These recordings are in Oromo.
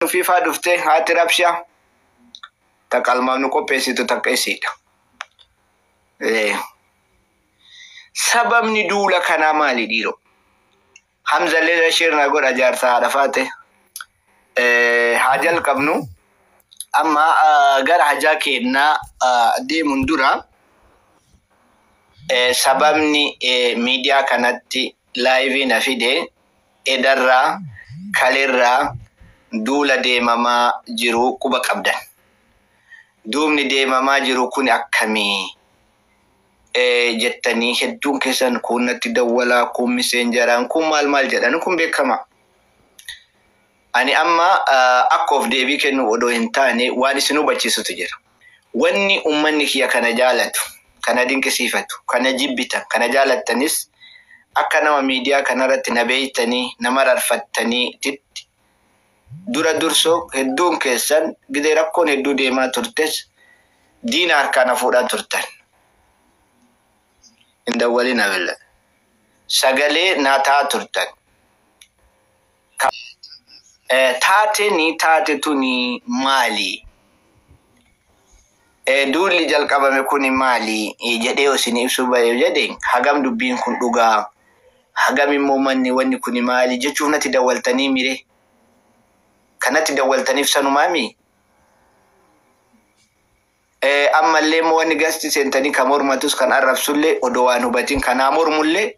Fiifaa dhuftee haati rabshaa takka almaaf nu qopheessitu takka isiidha. Sababni duula kanaa maali dhiiroo? Hamzallee share na godha, jaarsa haadha faate. Haa jalqabnu. Amma gara hajaa kennaa deemuun dura sababni miidiyaa kanatti live na fide, edarraa kalirraa duula deemamaa jiru quba qabdan. Duubni deemamaa jiru kun akkamii? Jettanii hedduun keessan kun natti dawwalaa, kun Messengeraan, kun maal maal jedhan, kun beekama. Ani amma akka of deebii kennu odoo hin taane, waan isin hubachiisutu jira. Wanni uummanni kiyya kana jaalatu, kana dinqisiifatu, kana jibbitan, kana jaalattanis, akka nama miidiyaa kanarratti na beeytanii, nama rarfattanii titti dura dursoo hedduun keessan gidee rakkoon hedduu deemaa turtes diina harkaa na fuudhaa turtan. Hin dawwalina billa. Sagalee naa ta'aa turtan. Taateen taate tuni maali? Duulli jalqabame kuni maali? Jedhee isin ibsuu bahe jedhe, hagam dubbiin kun dhugaa? Hagam immoo manni wanni kuni maali? Jechuuf natti dawwaltanii mire. Kanatti dawwaltaniif sanumaami? Ammallee immoo wanni gasti seentanii kan mormatus kan arrabsullee odoo waan hubatiin kanaa mormullee,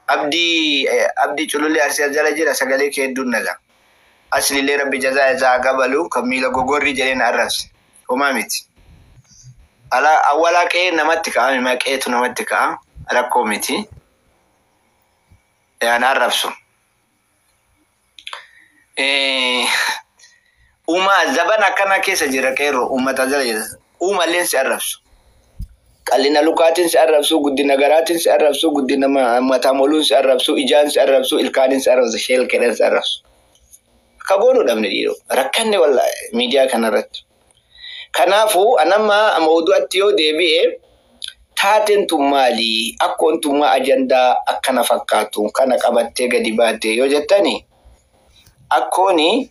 abdii culullee arsii as jala jira, sagalee kee hedduun naga. Aslillee rabbi jazaa isaa qabalu, kan miila gogorrii jedheen arrabse. Homaa miti. Ala awwalaa qe'ee namatti ka'a, maqeetu namatti ka'a, rakkoo miti. Yaan arrabsu. Uumaa zaban akkana keessa jira, qeerroo uummata jala jira. Uumalleen si arrabsu. Qal'ina lukaatiin si arrabsu, guddina garaatiin si arrabsu, guddina mataa moluun si arrabsu, ijaan si arrabsu, ilkaaniin si arrabsu, sheelkedhaan si arrabsu. Akka goonuu dhabne dhiiroo. Rakkanne wallaahi miidiyaa kanarratti. Kanaafuu anamma mawdu'atti yoo deebi'e, taateen tun maali? Akkoon tun maa ajandaa akkana fakkaatu kana qabattee gadi baate yoo jettani, akkooni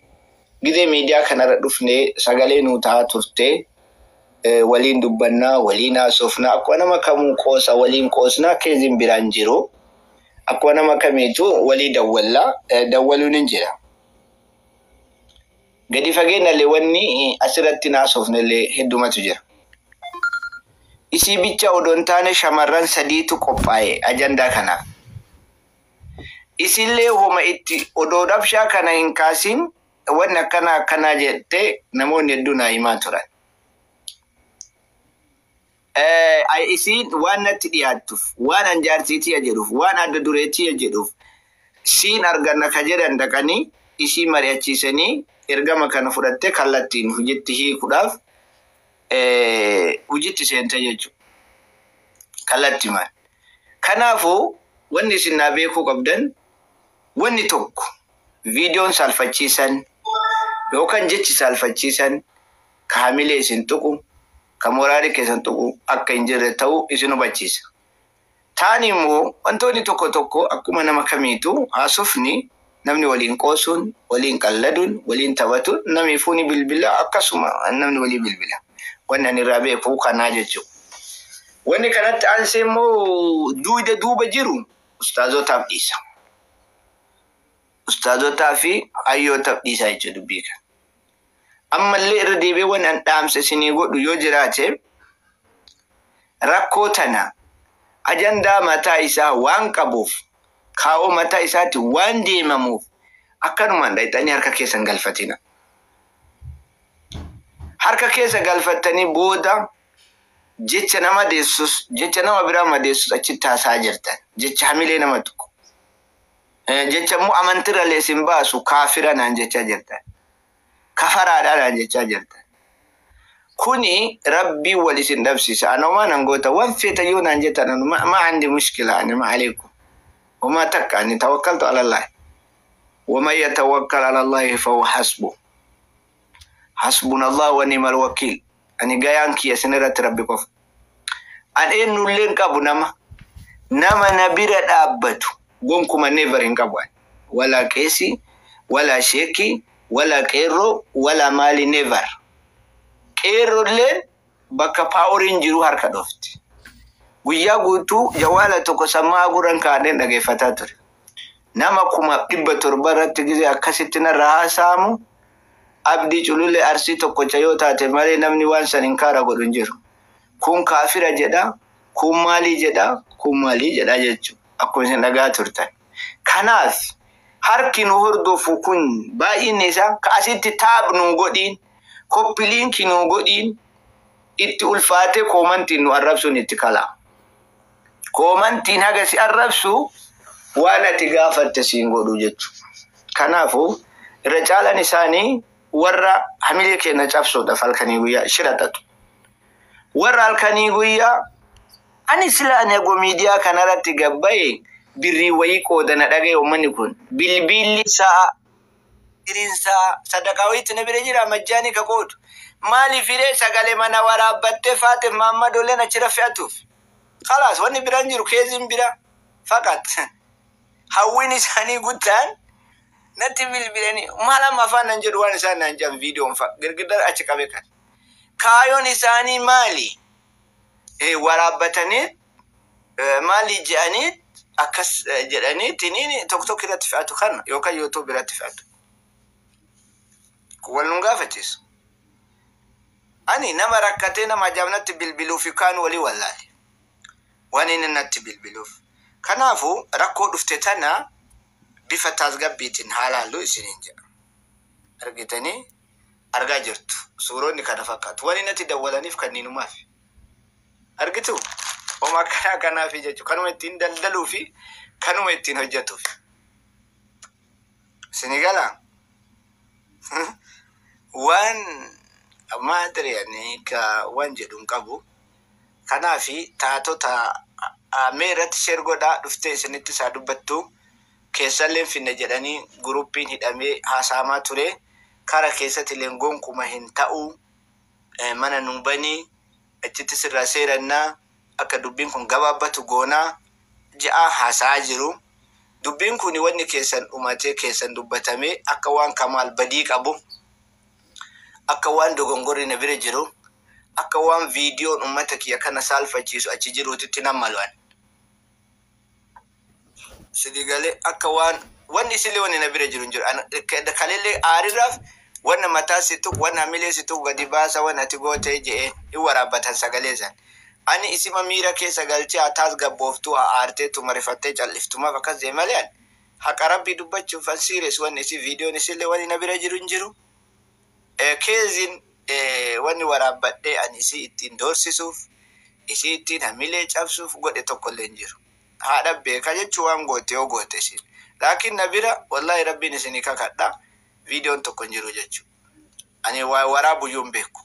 gizee miidiyaa kanarra dhufnee sagalee nuu ta'aa turte, waliin dubbannaa, waliin haasofnaa, akkuma nama kamuu qoosa waliin qoosnaa, keeziin biraan jiru. Akkuma nama kamiitu walii dawwallaa, dawwaluun hin jira. Gadi fageenyallee wanni asirratti haasofnellee heddumatu jira. Isii bicha odoo hin taane shamarran sadiitu qophaa'e ajandaa kanaaf. Isillee homa itti odoo dhabshaa kana hin kaasin wanni akkana akkanaa jettee namoonni hedduun naa himaa turan. Isiin waan natti dhiyaattuuf, waan an jaartiitiya jedhuuf, waan adda dureetiya jedhuuf, siin arganna ka jedhan dhaqanii isii mari'achiisanii ergama kana fudhattee kallattiin hojiitti hiikuudhaaf hojiitti seente jechuudha. Kallattimaan. Kanaafuu wanni isin naa beekuu qabdan wanni tokko, viidiyoon saalfachiisan yookaan jechi saalfachiisan ka hamilee isin tuqu, ka moraalii keessan tuqu akka hin jirre ta'uu isin hubachiisa. Taani immoo wantoonni tokko tokko akkuma nama kamiitu haasofni, namni waliin qoosuun, waliin qalladuun, waliin taphatuun, namni fuuni bilbila, akkasuma namni walii bilbila. Wanni ani irraa beeku kanaa jechuudha. Wanni kanatti aansee immoo duuda duuba jiru ustaazotaaf dhiisa. Ustaazotaa fi hayyootaaf dhiisa jechuudha dubbii kana. Ammallee irra deebi'ee wanni an dhaamsa isinii godhu yoo jiraate, rakkoo tana ajandaa mataa isaa waan qabuuf, kaa'oo mataa isaatti waan deemamuuf, akkanumaan dhaqxanii harka keessan galfatina. Harka keessa galfattanii booda jecha nama deessus, jecha nama biraa madeessus achitti haasaa jirtan. Jecha hamilee nama tuqu. Jecha immoo amantirra isin baasu, kaafira naan jechaa jirtan. Kafaraadha naan jechaa jirtan. Kuni rabbii wal isin dhabsiisa. Ana nan goota waan feeta yoo naan jettan, anu ما عندي مشكلة, ani ما عليكم. وما takka ani توكلت على الله. ومن يتوكل على الله فهو حسبه. حسبنا الله ونعم الوكيل. Ani gayaan kiyya isin irratti rabbi qofa. An eenyullee hin qabu nama. Nama na bira dhaabbatu gonkuma never hin qabu ani. Walaa qeesii, walaa sheekii. Wala qeerroo wala maali, never. Qeerroolleen bakka poweriin jiru harka dhoofti. Guyyaa guutuu jawaala tokko sammaa gurran kaadheen dhageeffataa ture. Nama 700,000 irratti gizee akkasitti narra haasa'amu, Abdii Cululee Arsii tokkocha yoo taate malee namni waan san hin kaara godhu hin jiru. Kun kaafira jedha, kun maalii jedha, kun maalii jedha jechuudha. Akkuma isin dhagaa turtan. Kanaaf harki nu hordofu kun baay'inni isaa ka asitti tap nu godhiin, copy link nu godhiin, itti ulfaatee commentiin nu arrabsuun itti kalaa. Commentiin haga si arrabsu waan ati gaafatte siin godhu jechuudha. Kanaafuu irra caalaan isaanii warra hamilee keenya cabsuudhaaf halkanii guyyaa shiraxatu. Warra halkanii guyyaa ani sila ani agoo miidiyaa kanarratti gabbaye birrii wayii qoodana dhagaye. Uummanni kun bilbilli sa'a diriinsaa sadaqaa wayiitti na bira jira majjaanii ka qoodu. Maaliif hiree sagalee mana waraabbattee faate maammadoleen achirra fe'atuuf? Khalaas, wanni biraan jiru keeziin bira faqat. Hawwiin isaanii guddaan natti bilbilanii maal amma afaan nan jedhu, waan isaan naan jedhan viidiyoon fa'a girgidda achi qabe kan. Kaayoon isaanii maali? Waraabbatanii maali jedhanii akkas jedhanii tiniin tokko tokko irratti fe'atu kana yookaan YouTube irratti fe'atu. Wal nun gaafachiisu. Ani nama rakkatee nama ajaa'ibnatti bilbiluu fi kaan walii wallaale. Waan inni natti bilbiluuf. Kanaafuu rakkoo dhufte tana bifa tasgabbiitiin haa laallu isiniin jedha. Argitanii argaa jirtu. Suuronni kana fakkaatu. Waan inni natti dawwalaniif kanniinumaaf. Argitu? Oma akkanaa kanaaf jechuudha. Kanuma ittiin daldaluu fi kanuma ittiin hojjetuuf. Isinii galaa? Waan maatiriyanii ka waan jedhu hin qabu. Kanaafi taatota mee irratti share godhaa, dhuftee isinitti isaa dubbattu. Keessallee finne jedhanii groupiin hidhamee haasa'amaa ture. Kara keessatti illee gonkuma hin ta'u, mana nuu banii, achitti sirraa seerannaa, akka dubbiin kun gabaabbatu goonaa ji'a haasa'aa jiru. Dubbiin kun wanni keessan dhumatee keessan dubbatamee akka waan Kamaal badii qabu, akka waan dogongorri na bira jiru, akka waan viidiyoon uummata kiyya kana saalfachiisu achi jiruutitti nan malu'an. Sidii galee akka waan wanni isillee wanni na bira jiru hin jiru. Kalellee aarirraaf wanna mataa si tuqu, wanna hamilee si tuqu gadi baasa, wanna ati gootee je'ee hin waraabbatan sagalee san. Ani isima miira keessa galchee haa taas gabbooftuu, haa aartee tumarifattee calliftumaaf akkas jee malee, ani haqa Rabbii dubbachuuf an serious, wanni isi viidiyoon isillee wanni na bira jiru hin jiru. Keeziin wanni waraabbadhee ani isii ittiin doorsisuuf, isii ittiin hamilee cabsuuf godhe tokkollee hin jiru. Haadha beeka jechuun waan goote yoo goote isin. Laakiin na bira wallahi Rabbiin isinii kakadha, viidiyoon tokko hin jiru jechuudha. Ani waa waraabuyyuu hin beeku.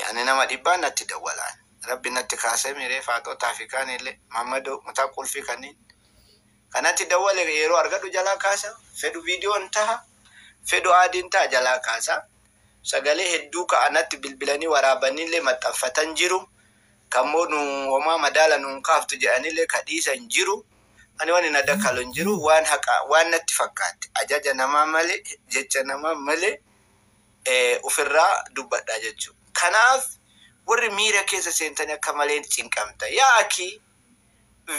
Ani nama dhibbaan natti dawwalaan. Rabbi natti kaasee miree faaxotaa fi kaan illee Mahammadoo mataa qulfii kanneen. Kanatti dawwale yeroo argadhu jalaa kaasa. Fedhu viidiyoon taha. Fedhu aadiin taha, jalaa kaasa. Sagalee hedduu ka'anatti bilbilanii waraabanillee maxxanfatan jiru. Kammoo nu homaa madaala nuun kaaftu jedhanillee ka dhiisan jiru. Ani waan hin adakalu hin jiru. Waan haqa waan natti fakkaatte. Ajaja namaa malee, jecha namaa malee ofirraa dubbadha jechuudha. Kanaaf warri miira keessa seentanii akka malee cinqamta. Yaa akii,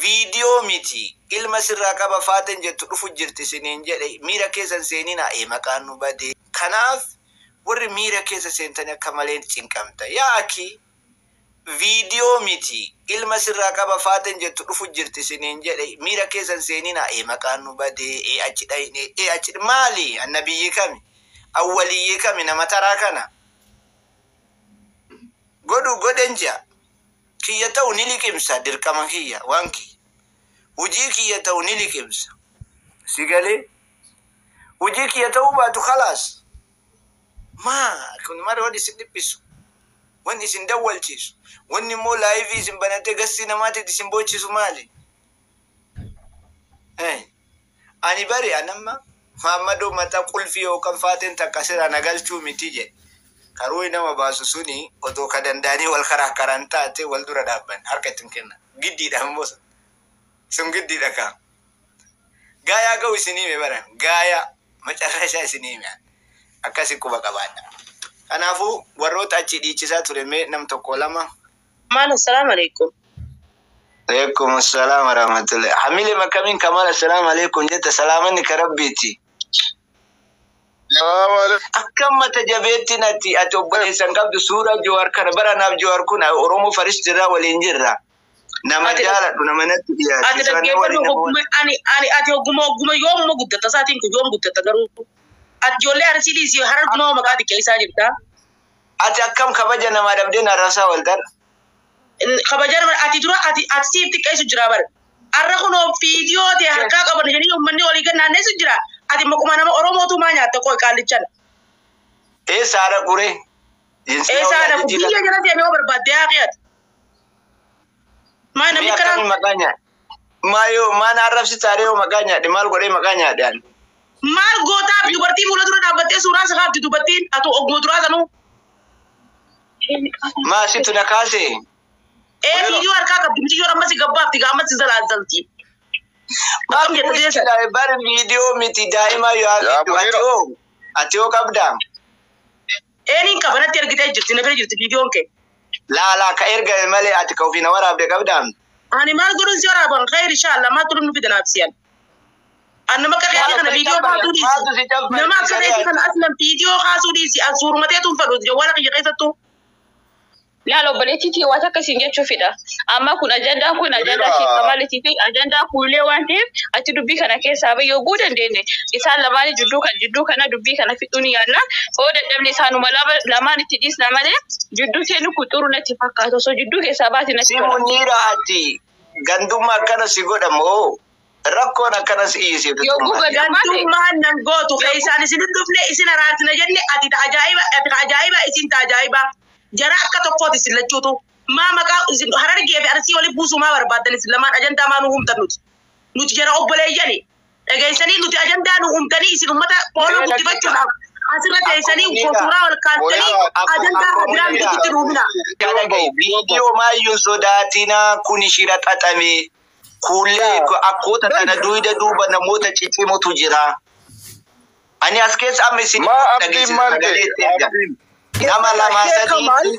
viidiyoo miti, ilma sirraa qaba faaten jettu dhufu jirti isiniin jedhe, miira keessan seeninaa, maqaan nu badee. Kanaaf warri miira keessa seentanii akka malee cinqamta. Yaa akii, viidiyoo miti, ilma sirraa qaba faaten jettu dhufu jirti isiniin jedhe, miira keessan seeninaa, maqaan nu badee, achi dhayne, achi maali, annabiyyi kami, awwaliyyii kami, nama taraa kana godhu godhen ji'a. Kiyya ta'u ni liqimsa, dirqama kiyya, waan kiyya. Hujii kiyya ta'u ni liqimsa. Si galee? Hujii kiyya ta'uu baatu khalaas. Maa kun mara wanni isin dhiphisu. Wanni isin dawwalchiisu. Wanni immoo live isin banattee gassii namaatiif isin boochisu maali? Ani bari anamma Mahammadoo mataa qulfii yookaan faateen takka sirraa na galchuu miti jedhe. Karuu nama baasu suni otoo ka danda'anii wal karaa karaan taate wal dura dhaabban harka ittiin kennan. Giddiidha immoo sun. Sun giddiidha kaa. Gaayaa ga'u isinii mee baran gaayaa. Macarrashaa isinii hime. Akkasi quba qabaadha. Kanaafuu warroota achi dhiichisaa ture mee nam tokko lama. Maal, assalaamu alaikum. Alaikum assalam wa rahmatullahi. Hamile makamiin Kamal, assalaamu alaikum jetta, salaamanni ka rabbiiti. Salaamu alaikum. Akkam mata jabeettiin ati obboleessan qabdu suura Jawaar kana bara naaf Jawaar kun Oromoo faris jirra waliin jirra. Nama jaaladhu, nama natti dhiyaate. Ati dhaggeeffadhu, hogguma ani ati hogguma yoomuma guddatta isaatiin kun yoom guddatta garuu. Ati ijoollee Arsii dhiisii Hararguma maqaa xiqqeessaa jirta. Ati akkam kabaja namaa dhabdee narrasaa waltar. Kabaja nama ati dura ati siif xiqqeessu jira bara. Arra kunoo viidiyoo ta'e harkaa qaban jedhanii uummanni olii gad naanneessu jira. Ati maquma nama Oromootu maa nyaatta qoy qaallichan. Eessa haadha quree? Eessa haadha biyya jala deemee yoo barbaadde haa qiyatu. Maa namni karaa. Maqaa nyaadhe? Maayoo maan arrabsi taaree yoo maqaa nyaadhe maal godhee maqaa nyaadhe ani? Maal gootaaf dubartii fuula dura dhaabbattee suuraa isa kaafti dubartiin atu oguma duraa sanuu. Maa situ na kaasee? Ee, viidiyoo harkaa qabdi miti yoo ammas gabbaafti gaa ammas zalaazalti. Maal bari viidiyoo miti daa'ima yoo hafidu ati hoo qabdaa? Eeniin qaba, natti ergitee jirti, na bira jirti viidiyoon kee. Laalaa ka ergame malee ati ka ofii na waraabde qabdaa? Ani maal godhuun si waraaban khayr inshallah maal godhuun nu fidanaaf si'an. Ani nama akka keetii kana viidiyoo kaasuu dhiisi. Nama akka keetii kana aslan viidiyoo kaasuu dhiisi. As suurumateetu hin fedhu jawwaala kiyya keessattuu. Laal, obboleettiitii waan akkasiin jechuufidha. Amma kun ajandaan kun ajandaa sheekamaalitii fi ajandaa kuulee waan ta'eef ati dubbii kana keessaa bahi yogguu dandeenye isaan lamaan jidduu kan jidduu kana dubbii kana fixuu ni yaadna. Hoo dadhabne isaanuma lamaan itti dhiisna malee jidduu seenu kun xuru natti fakkaata. Osoo jidduu keessaa baate natti Si tola. Muniira, ati gandummaa akkana si godhamoo rakkoon akkana si dhiyeessitu? Yogguu gandummaa ta'e. Gandummaan nan gootu keessaan isin hin dhufne isin araarsina jenne ati ta ajaa'iba, ati ta ajaa'iba, isin ta ajaa'iba. Jara akka tokkooti isin lachuutu. Maa maqaa isin Harargee fi Arsii waliin buusuu maa barbaaddan isin lamaan ajandaa maa nu humtan nuti. Nuti jara obboleeyyani. Dhageessanii nuti ajandaa nu humtanii isin ummata ooluu guddifachuudhaaf asirra teessanii suuraa ol kaastanii ajandaa biraa nuti itti nuumina. Viidiyoo maayyuun sodaatinaa, kun shira xaxame. Kuullee akkoota kana duyda duuba namoota ciccimutu jira. Ani as keessa amma isin Maa abdiin maal ta'e? Abdiin. Nama lama sadii.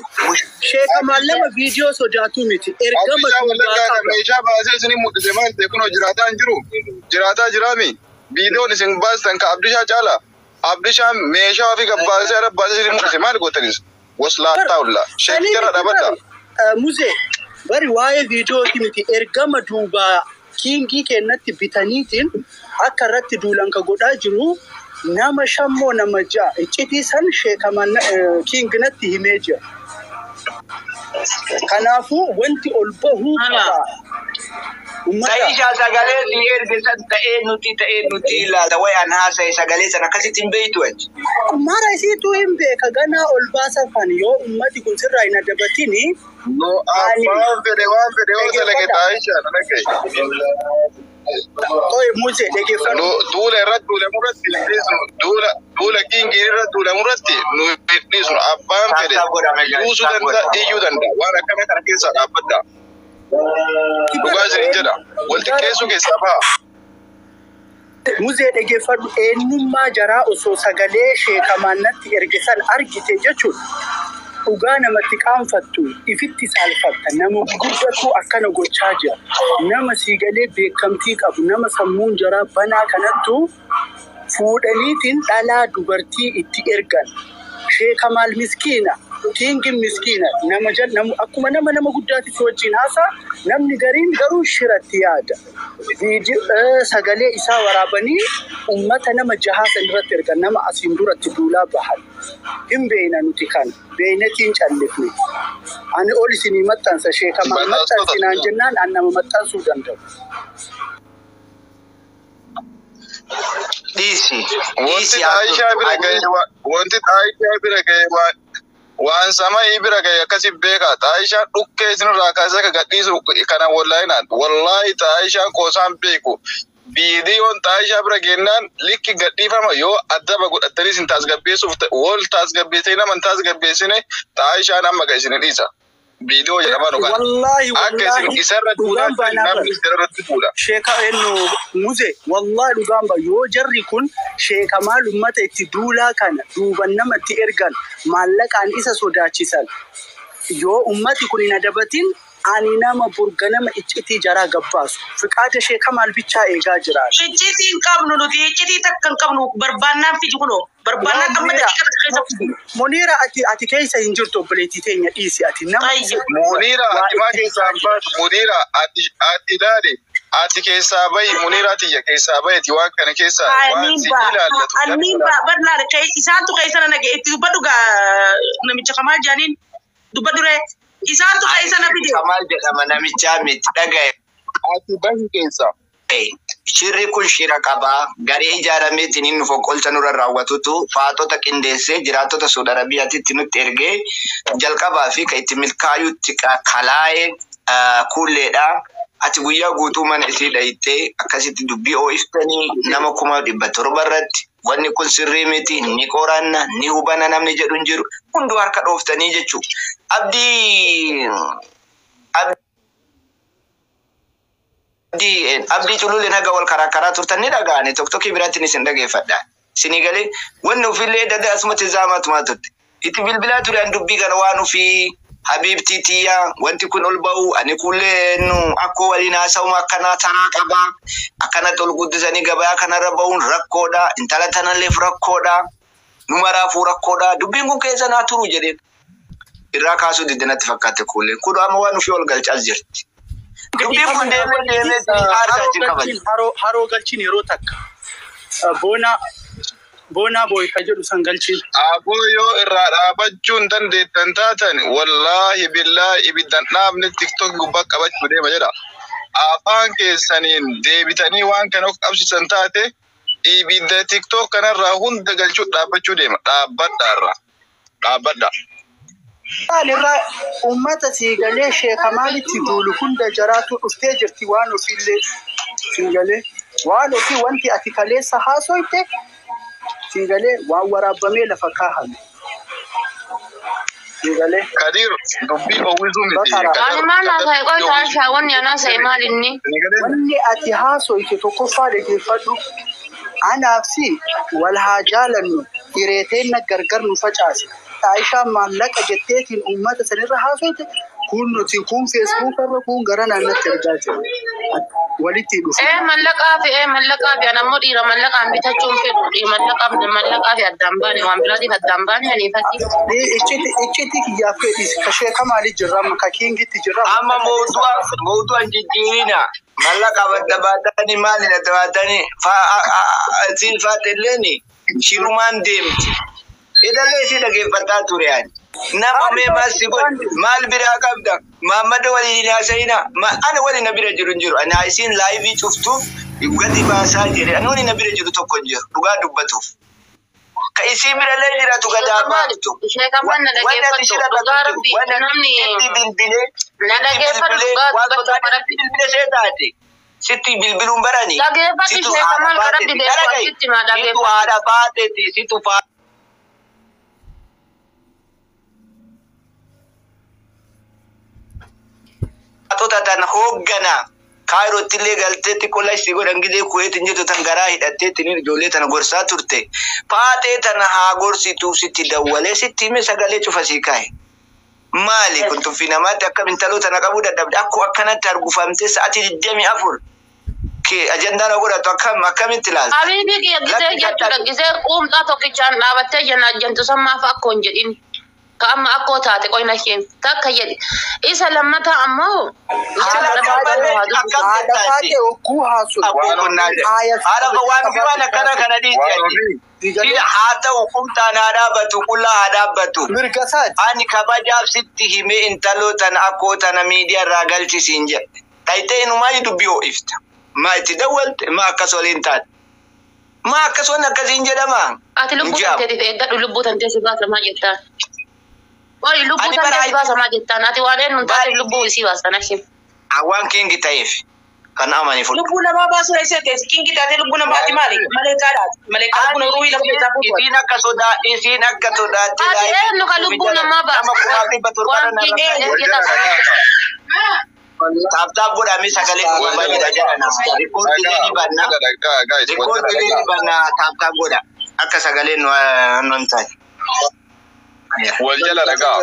Sheekamaan lama viidiyoo sodaatu miti. Ergama Abdii duubaa Wallaggaa qaba. Meeshaa baasee isinii mul'ise maal ta'e? Kunoo jiraataa hin jiru. Jiraataa jiraami. Viidiyoon isin baastan ka Abdishaa caala. Abdishaan meeshaa ofii gabbaasee ara baasee isinii mul'ise maal gootanis? Waslaattaa olla. Sheekicha irra dhaabadha. Muzee, bari waa'ee viidiyooti miti, ergama duubaa kiingii kennatti bitaniitiin akka irratti duulan ka godhaa jiru nama shammoo nama ja'a iccitii san sheekamaan kiinginatti himee jira. Kanaafuu wanti ol bahuu qaba. Uummata Ta'ishaa sagalee si ergisan ta'ee nuti ilaala wayi an haasa'e sagalee sana akkasitti hin beektu achi. Mara isiituu hin beeka, ganaa ol baasan kan yoo ummati kun sirraa hin adabatini. No, abbaan fedhe waan fedhe yoo dalage Taayishaa dalage. Qoy Muzee, dhaggeeffadhu. Duula irratti duulamu irratti hin dhiisnu. Duula kiingii irratti duulamu irratti nu hin dhiisnu. Abbaan fedhe duusuu danda'a, iyyuu danda'a. Waan akkana kana keessaa dhaabbadha. Dhugaa isin jedha. Wal xiqqeessuu keessaa baha. Muzee, dhaggeeffadhu, eenyummaa jaraa osoo sagalee sheekamaan natti ergisan argite jechuudha. Dhugaa namatti qaanfattu, ifitti saalfatta, nama guddatu akkana gochaa jira. Nama siigalee beekamtii qabu, nama sammuun jaraa banaa kanattu fuudhaniitiin dhalaa dubartii itti ergan. Sheekamaal miskiina, kiingin miskiina, nama jal nama akkuma nama guddaatti si wajjin haasaa, namni gariin garuu shiratti yaada. Sagalee isaa waraabanii ummata nama jahaa san irratti ergan, nama asiin duratti duulaa bahan. Hin beeyna nuti kana. Beeynatiin callifne. Ani ol isinii maxxansa, sheekamaan maxxansinaan jennaan an nama maxxansuu danda'u. Dhiisi. Wanti Aayishaa bira gahe wanti Aayishaa bira gahe waan sama'ii bira gahe akkasi beeka. Aayishaan dhukkee isinirraa kaasee akka gadhiisu kana wallaayinaan. Wallaahi Aayishaan qoosaan beeku. Viidiyoon Aayishaa bira geennaan likki gadhiifama yoo addaba godhattanii isin taasgabbeessuuf wal taasgabbeessanii nama hin taasgabbeessine Aayishaan amma ga isin dhiisa. Viidiyoo jedhamaa dhugan. Wallaahi Akka isin wallaahi isarra dhugaan duudhaa baanaa bara. namni irratti fuudha. Sheeka ennu muze wallahi dhugaan ba yoo jarri kun sheeka maal ummata itti duulaa kana duuban namatti ergan maallaqaan isa sodaachisan yoo ummati kun hin adabatin ani nama burganama iccitii jaraa gabbaasu fiqaada sheeka maal bichaa eegaa jiraan. Iccitii hin qabnu nuti iccitii takka hin qabnu barbaannaan fidi kunoo barbaannaan amma daqiiqa takka keessa fidi. Muniira ati keessa hin jirtu obboleettii teenya dhiisi ati nama. Ayyo. Muniira ati maa keessaa hin baatu Muniira ati ilaali ati keessaa bahi Muniira tiyya keessaa bahiti waan kana keessaa waan si ilaallatu. Anniin baa barlaale isaantu keessa na nage itti dubbadhu gaa namicha kamaa jaaniin dubbadhu ree isaantu keessa na fide. Kamal jedhama namichaa miti dhagaye. Ati bahi keessaa. Shirri kun shira qabaa. Garee ijaarameetiin inni foqqolcha nurra raawwatutu faatota qindeessee jiraattota Suudi Arabiyaatitti nutti ergee jalqabaa fi kan itti milkaayutti kalaa'ee kuulleedha. Ati guyyaa guutuu mana isii dhahittee akkasitti dubbii oo'iftanii nama 700,000 irratti wanni kun sirrii miti ni qoranna ni hubanna namni jedhu hin jiru hunduu harka dhooftanii jechuudha. Abdii Abdii cululeen haga wal karaa karaa turtan ni dhaga'ani tokkokkii biraatti isin dhageeffadha. Isinii galee wanni ofiillee dada asumatti zaamatumaa turte. Itti bilbilaa ture an dubbii kana waan ofii habiibtii tiyyaa wanti kun ol ba'u ani kullee nu akkoo waliin haasa'uma akkanaa taraa qabaa akkanatti ol guddisanii gabayaa kanarra ba'uun rakkoodha intala tanalleef rakkoodha nu maraafuu rakkoodha dubbiin kun keessa naa turu jedheen. Irraa kaasuu diddanatti fakkaate kuulleen kun amma waan ofii ol galchaas jirti. Dubbiin kun deemee deemee aarsaa itti kabaja. Haroo galchiin yeroo takka boonaa booyi ka jedhu san galchiin. Aboo yoo irraa dhaabachuu hin dandeettan taatan wallaahi billaahi ibiddan dhaabne tiktok gubbaa qabachuu deema jedha. Afaan keessaniin deebitanii waan kana of qabsiisan taate ibidda tiktok kanarraa hunda galchuu dhaabbachuu deema. Dhaabbadha irraa. Dhaabbadha. Maalirraa uummata siigalee sheeka maalitti duulu hunda jaraatu dhuftee jirti waan ofiillee siigalee waan ofii wanti ati kaleessa haasoyte siigalee waan waraabamee lafa kaahame. Siigalee. Kadir dubbii oowwisuu miti. Ani maal haasa'e qoy taashaa wanni an haasa'e maal inni? Wanni ati haasoyte tokkoffaa dhaggeeffadhu. Anaaf si wal haa jaalannu hireeteenna gargar nu facaase. Aishaan maallaqa jetteetiin uummata sanirra haasoyte kun nuti kun feesbuukarra kun gara naannatti argaa jiru. Walitti dhufu. Mallaqaa fi an ammoo dhiira mallaqaan bitachuun fedhu mallaqaa fi addaan baane waan biraatiif addaan baane aniifatti. Iccitii kiyyaaf fedhis ka sheeka maalii jirra amma ka kiingitti jirra. Amma mootuwaan jijjiirina mallaqa badda baatanii maalidha baatanii siin faatelleen shirumaan deemti. Idallee isii dhageeffataa ture ani. Nama mee maal si godhe maal biraa qabda Mahammada waliin hin haasa'ina ani waliin na bira jiru hin jiru ani isiin laayivii cuftuuf gadi baasaa jedhe ani waliin na bira jiru tokko hin jiru dhugaa dubbatuuf. Ka isii birallee jiraatu gadaa baaftu. Sheekaman na dhageeffadhu dhugaa rabbi namni Sitti bilbilee na dhageeffadhu dhugaa dubbachuu rabbi. Bilbila see taate sitti bilbiluun barani. Dhageeffadhu sheekaman rabbi beeku asitti maa Situ dhageeffadhu. haadha faateeti situ faatota tan hoogganaa kaayirootti illee galtee xiqqoo lashii godhan gidee kuweetiin jirtu tan garaa hidhattee tiniin ijoollee tana gorsaa turte. Faatee tana haa gorsituuf sitti dawwalee sitti hime sagalee cufa sii kaa'e. Maali kun tuffii namaatti akkam intaloo tana qabuu dadhabde akkoo akkanatti argufamtee sa'aatii 24 kee ajandaa na godhatu akkam akkamitti ilaalta? Habiibi kiyya gisee jechuudha gisee quumxaa tokkichaan dhaabattee jenna jentu sammaaf akkoo hin jedhin. Ka amma akkoo taate qoyna isheen takka jedhi. Isa lammataa ammoo Haadha faatee hogguu haasoyte. Haadha waan ofii waan akkana kana dhiisi. Siigalee Haa ta'u kumtaan haa dhaabbatu qullaa haa dhaabbatu. mirga isaati. Ani kabajaaf sitti himee intaloo tana akkoo tana miidiyaa irraa galchisiin jedhe. Dhayitee inumaayyuu dubbii ho'ifta. Maa itti dawwalte maa akkas waliin taate. Maa akkas waan akkasiin jedhamaa? Ati lubbuu tanteetiif eeggadhu lubbuu tantee si baasamaa jettaan. Oi lubbuu Ani tantee bara si baasamaa jettaan. Ati waan eenyuun taateef lubbuu isii baastan ashim. Waan kingi ta'eef. Kan amani fudhu. Lubbuu namaa baasuu dha isee teessi. Kingi taatee lubbuu namaati maali? Maleekaadhaati. Maleekaa lubbuun ruuhii nama keessaa fuutu. Isiin akka sodaa isiin akka sodaatti. Ati eenyu ka lubbuu namaa baasu? Nama 1700 Waan narra kingi ta'e. jedhee taasisaa. Tap tap godhamee sagalee dhumaa jira jedhana. Rikoordilee ni banna. Rikoordilee ni banna tap tap godha. Akka sagaleen nu hin taane. Wal jala dhagaa.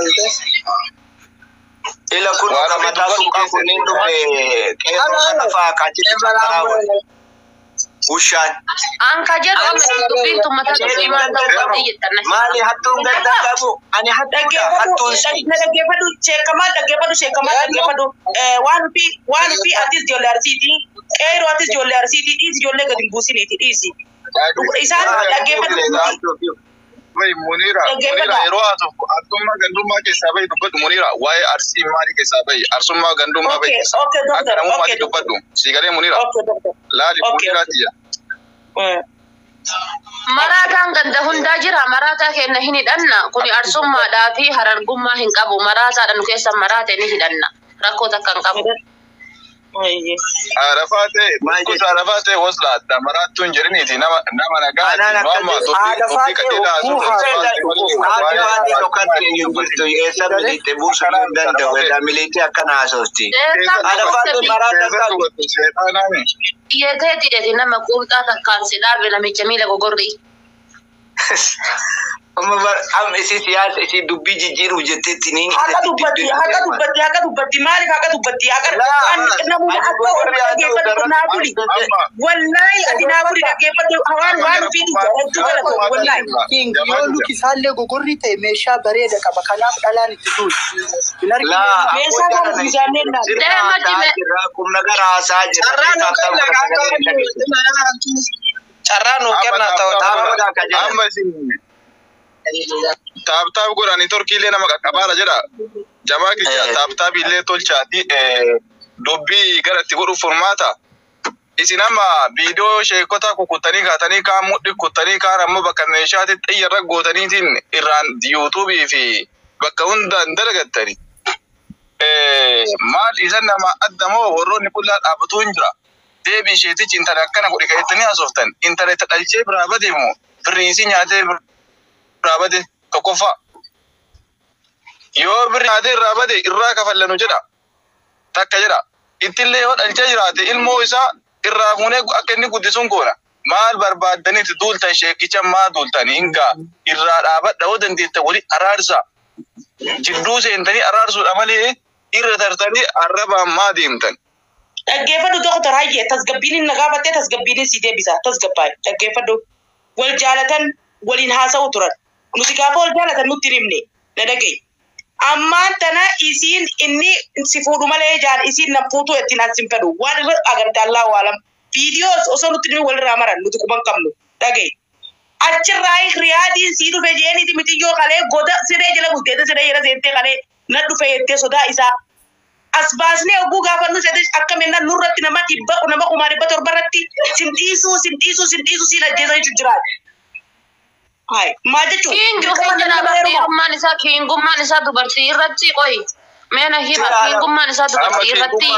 Ila kun Waan ka ofii mataa dubbatu suuqaa kunneen dhufe qeerroo kana fa'aa kaachiti karaa wal. Ushaan. An ka jedhu amma dubbiin tun mataa dubbii maal ta'uu qabdi jettan na Maali hattuun gaddaa qabu? Ani hattuudha hattuun si. Na dhaggeeffadhu sheekamaa dhaggeeffadhu sheekamaa dhaggeeffadhu waan fi waan fi atis ijoollee arsiiti qeeroo atis ijoollee arsiiti dhiisi ijoollee gadi hin buusiniiti dhiisi. Isaan dhaggeeffadhu. Bayi Munira, Munira yeroo haasoftu arsummaa gandummaa keessaa bayi dubbadhu Munira waa'ee arsii maalii keessaa bayi arsummaa gandummaa bayi Okay, keessaa okay, doctor, akka namummaatti okay, dubbadhu siigalee Munira Okay, doctor. laali Okay, Munira okay. tiyya. Maraataan ganda hundaa jira. Maraataa keenya hin hidhanna. Kuni arsummaadhaa fi harargummaa hin qabu. Maraataadha nu keessa maraate ni hidhanna. Rakkoo takka hin qabu. Arafaa ta'e Maal kutaa arafaa ta'e waslaatta maraattuun jedhiniiti nama nama nagaati Anaan nu amma akkatti dubbii Haadha dubbii faatee qajeelaa ogguu haasoftu haasoftu. Haati faatee dhokkatte hin jirtu eessa miliite buusuu hin danda'u edda miliite akkana haasofti. Eessaan Haadha faatee dhukkubsatti maraata keessattuu qabu. wattu seexaanaami. dhiyeetee hidhate nama quumxaa takkaan si dhaabe namicha miila gogorrii. Amma bar amma isii siyaasa isii dubbii jijjiiruuf jetteetti ni. Haqa dubbatti, haqa dubbatti, haqa dubbatti, maaliif haqa dubbatti? Haqa namni akka ol dhaggeeffatu naa buli. Wallaahi ati naa buli dhaggeeffatu waan waan ofii dubbatu hedduu galatoom wallaahi. King yoo luki isaallee gogorrii ta'e meeshaa bareeda qaba. Kanaaf dhalaan itti duuti. Hin argine. Laa Meeshaa kana miizaannee laala. sirna haasaa jirra qubna gara haasaa jirra. Carraa nu kenna carraa nu kenna ta'u Amma isin tap tap godhanii torkiilee nama qaqqabaadha jedha. Jamaa kiyya tap tap illee tolchaati dubbii gara itti godhuuf furmaata. Isin amma viidiyoo sheekota kukuttanii kaatanii kaan mudhii kuttanii kaan ammoo bakka meeshaatti xiyyaarra gootaniitiin irraan yuutuubii fi bakka hundaan dalagattani. Maal isan nama adda moo warroonni qullaa dhaabbatu hin jira. Deebii isheetichi intala akkana godhe kan haasoftan intala itti dhalchee biraa bade moo birriisii nyaatee biraa bade tokkoffaa. Yoo birri nyaatee irraa bade irraa kafallanu jedha. Takka jedha. Ittillee yoo dhalchee jiraate ilmoo isaa irraa fuunee akka inni guddisuun goona. Maal barbaaddanitti duultan sheekicha maa duultan hingaa irraa dhaabadha yoo dandeette wali araarsa. Jidduu seentanii araarsuudha malee irra tartanii arrabaan maa deemtan. Dhaggeeffadhu doktor hayyee tasgabbiin inni gaafattee tasgabbiin si deebisa tasgabbaa'e dhaggeeffadhu. Wal jaalatan waliin haasa'u turan. Nuti gaafa wal jaalatan nutti hin himne na dhaga'i. Ammaan tana isiin inni si fuudhu malee jaan isiin na fuutu ittiin as hin fedhu waan irra agarte Allahu alam. Viidiyoos osoo nutti himi walirraa maran nuti quban qabnu dhaga'i. Achirraa riyaadiin sii dhufe jeeniiti mitiyyoo kalee goda siree jala bulteete siree jala seentee kalee na dhufe jettee sodaa isaa as baasnee oguu gaafannu seete akka mennaan nurratti nama dhibba nama 1700 irratti sin dhiisuu sin dhiisuu sin dhiisuu sin ajjeesa jechuun jiraata. Hai maal jechuun? Kiingi ofii jalaa dhiirummaan isaa kiingummaan isaa dubartii irratti qoyi. Meena hima kiingummaan isaa Amma dubartii irratti.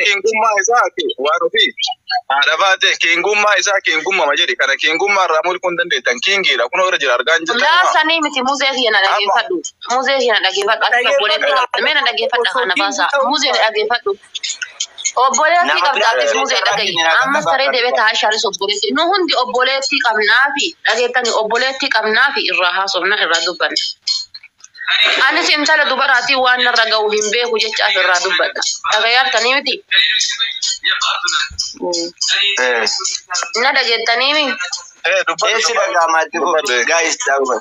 kiingummaa isaa waan ofii haadha baate kiingummaa isaa kiingummama jedhi kana kiingummaa irraa mulquu hin dandeettan kiingiidha kunoo irra jira argaa hin jirtan. Laasanii miti muzee kiyya na dhaggeeffadhu. Muzee kiyya na dhaggeeffadhu. Ati obboleettii qabda. Mee na dhaggeeffadha kana baasaa. Muzee na dhaggeeffadhu. Obboleettii qabda atis muzee dhagahi. Ammas taree deebee taa'aa shaaris obboleettii. Nu hundi obboleettii qabnaafi dhageettani obboleettii qabnaafi irraa haasofna irraa dubbanna. Anis intala dubaraatii waan narra ga'u hin beeku jecha as irraa dubbadha. Dhagayaartanii miti? Na dhageettanii mi? Eessi dhaga'amaatti gaa'is ta'u.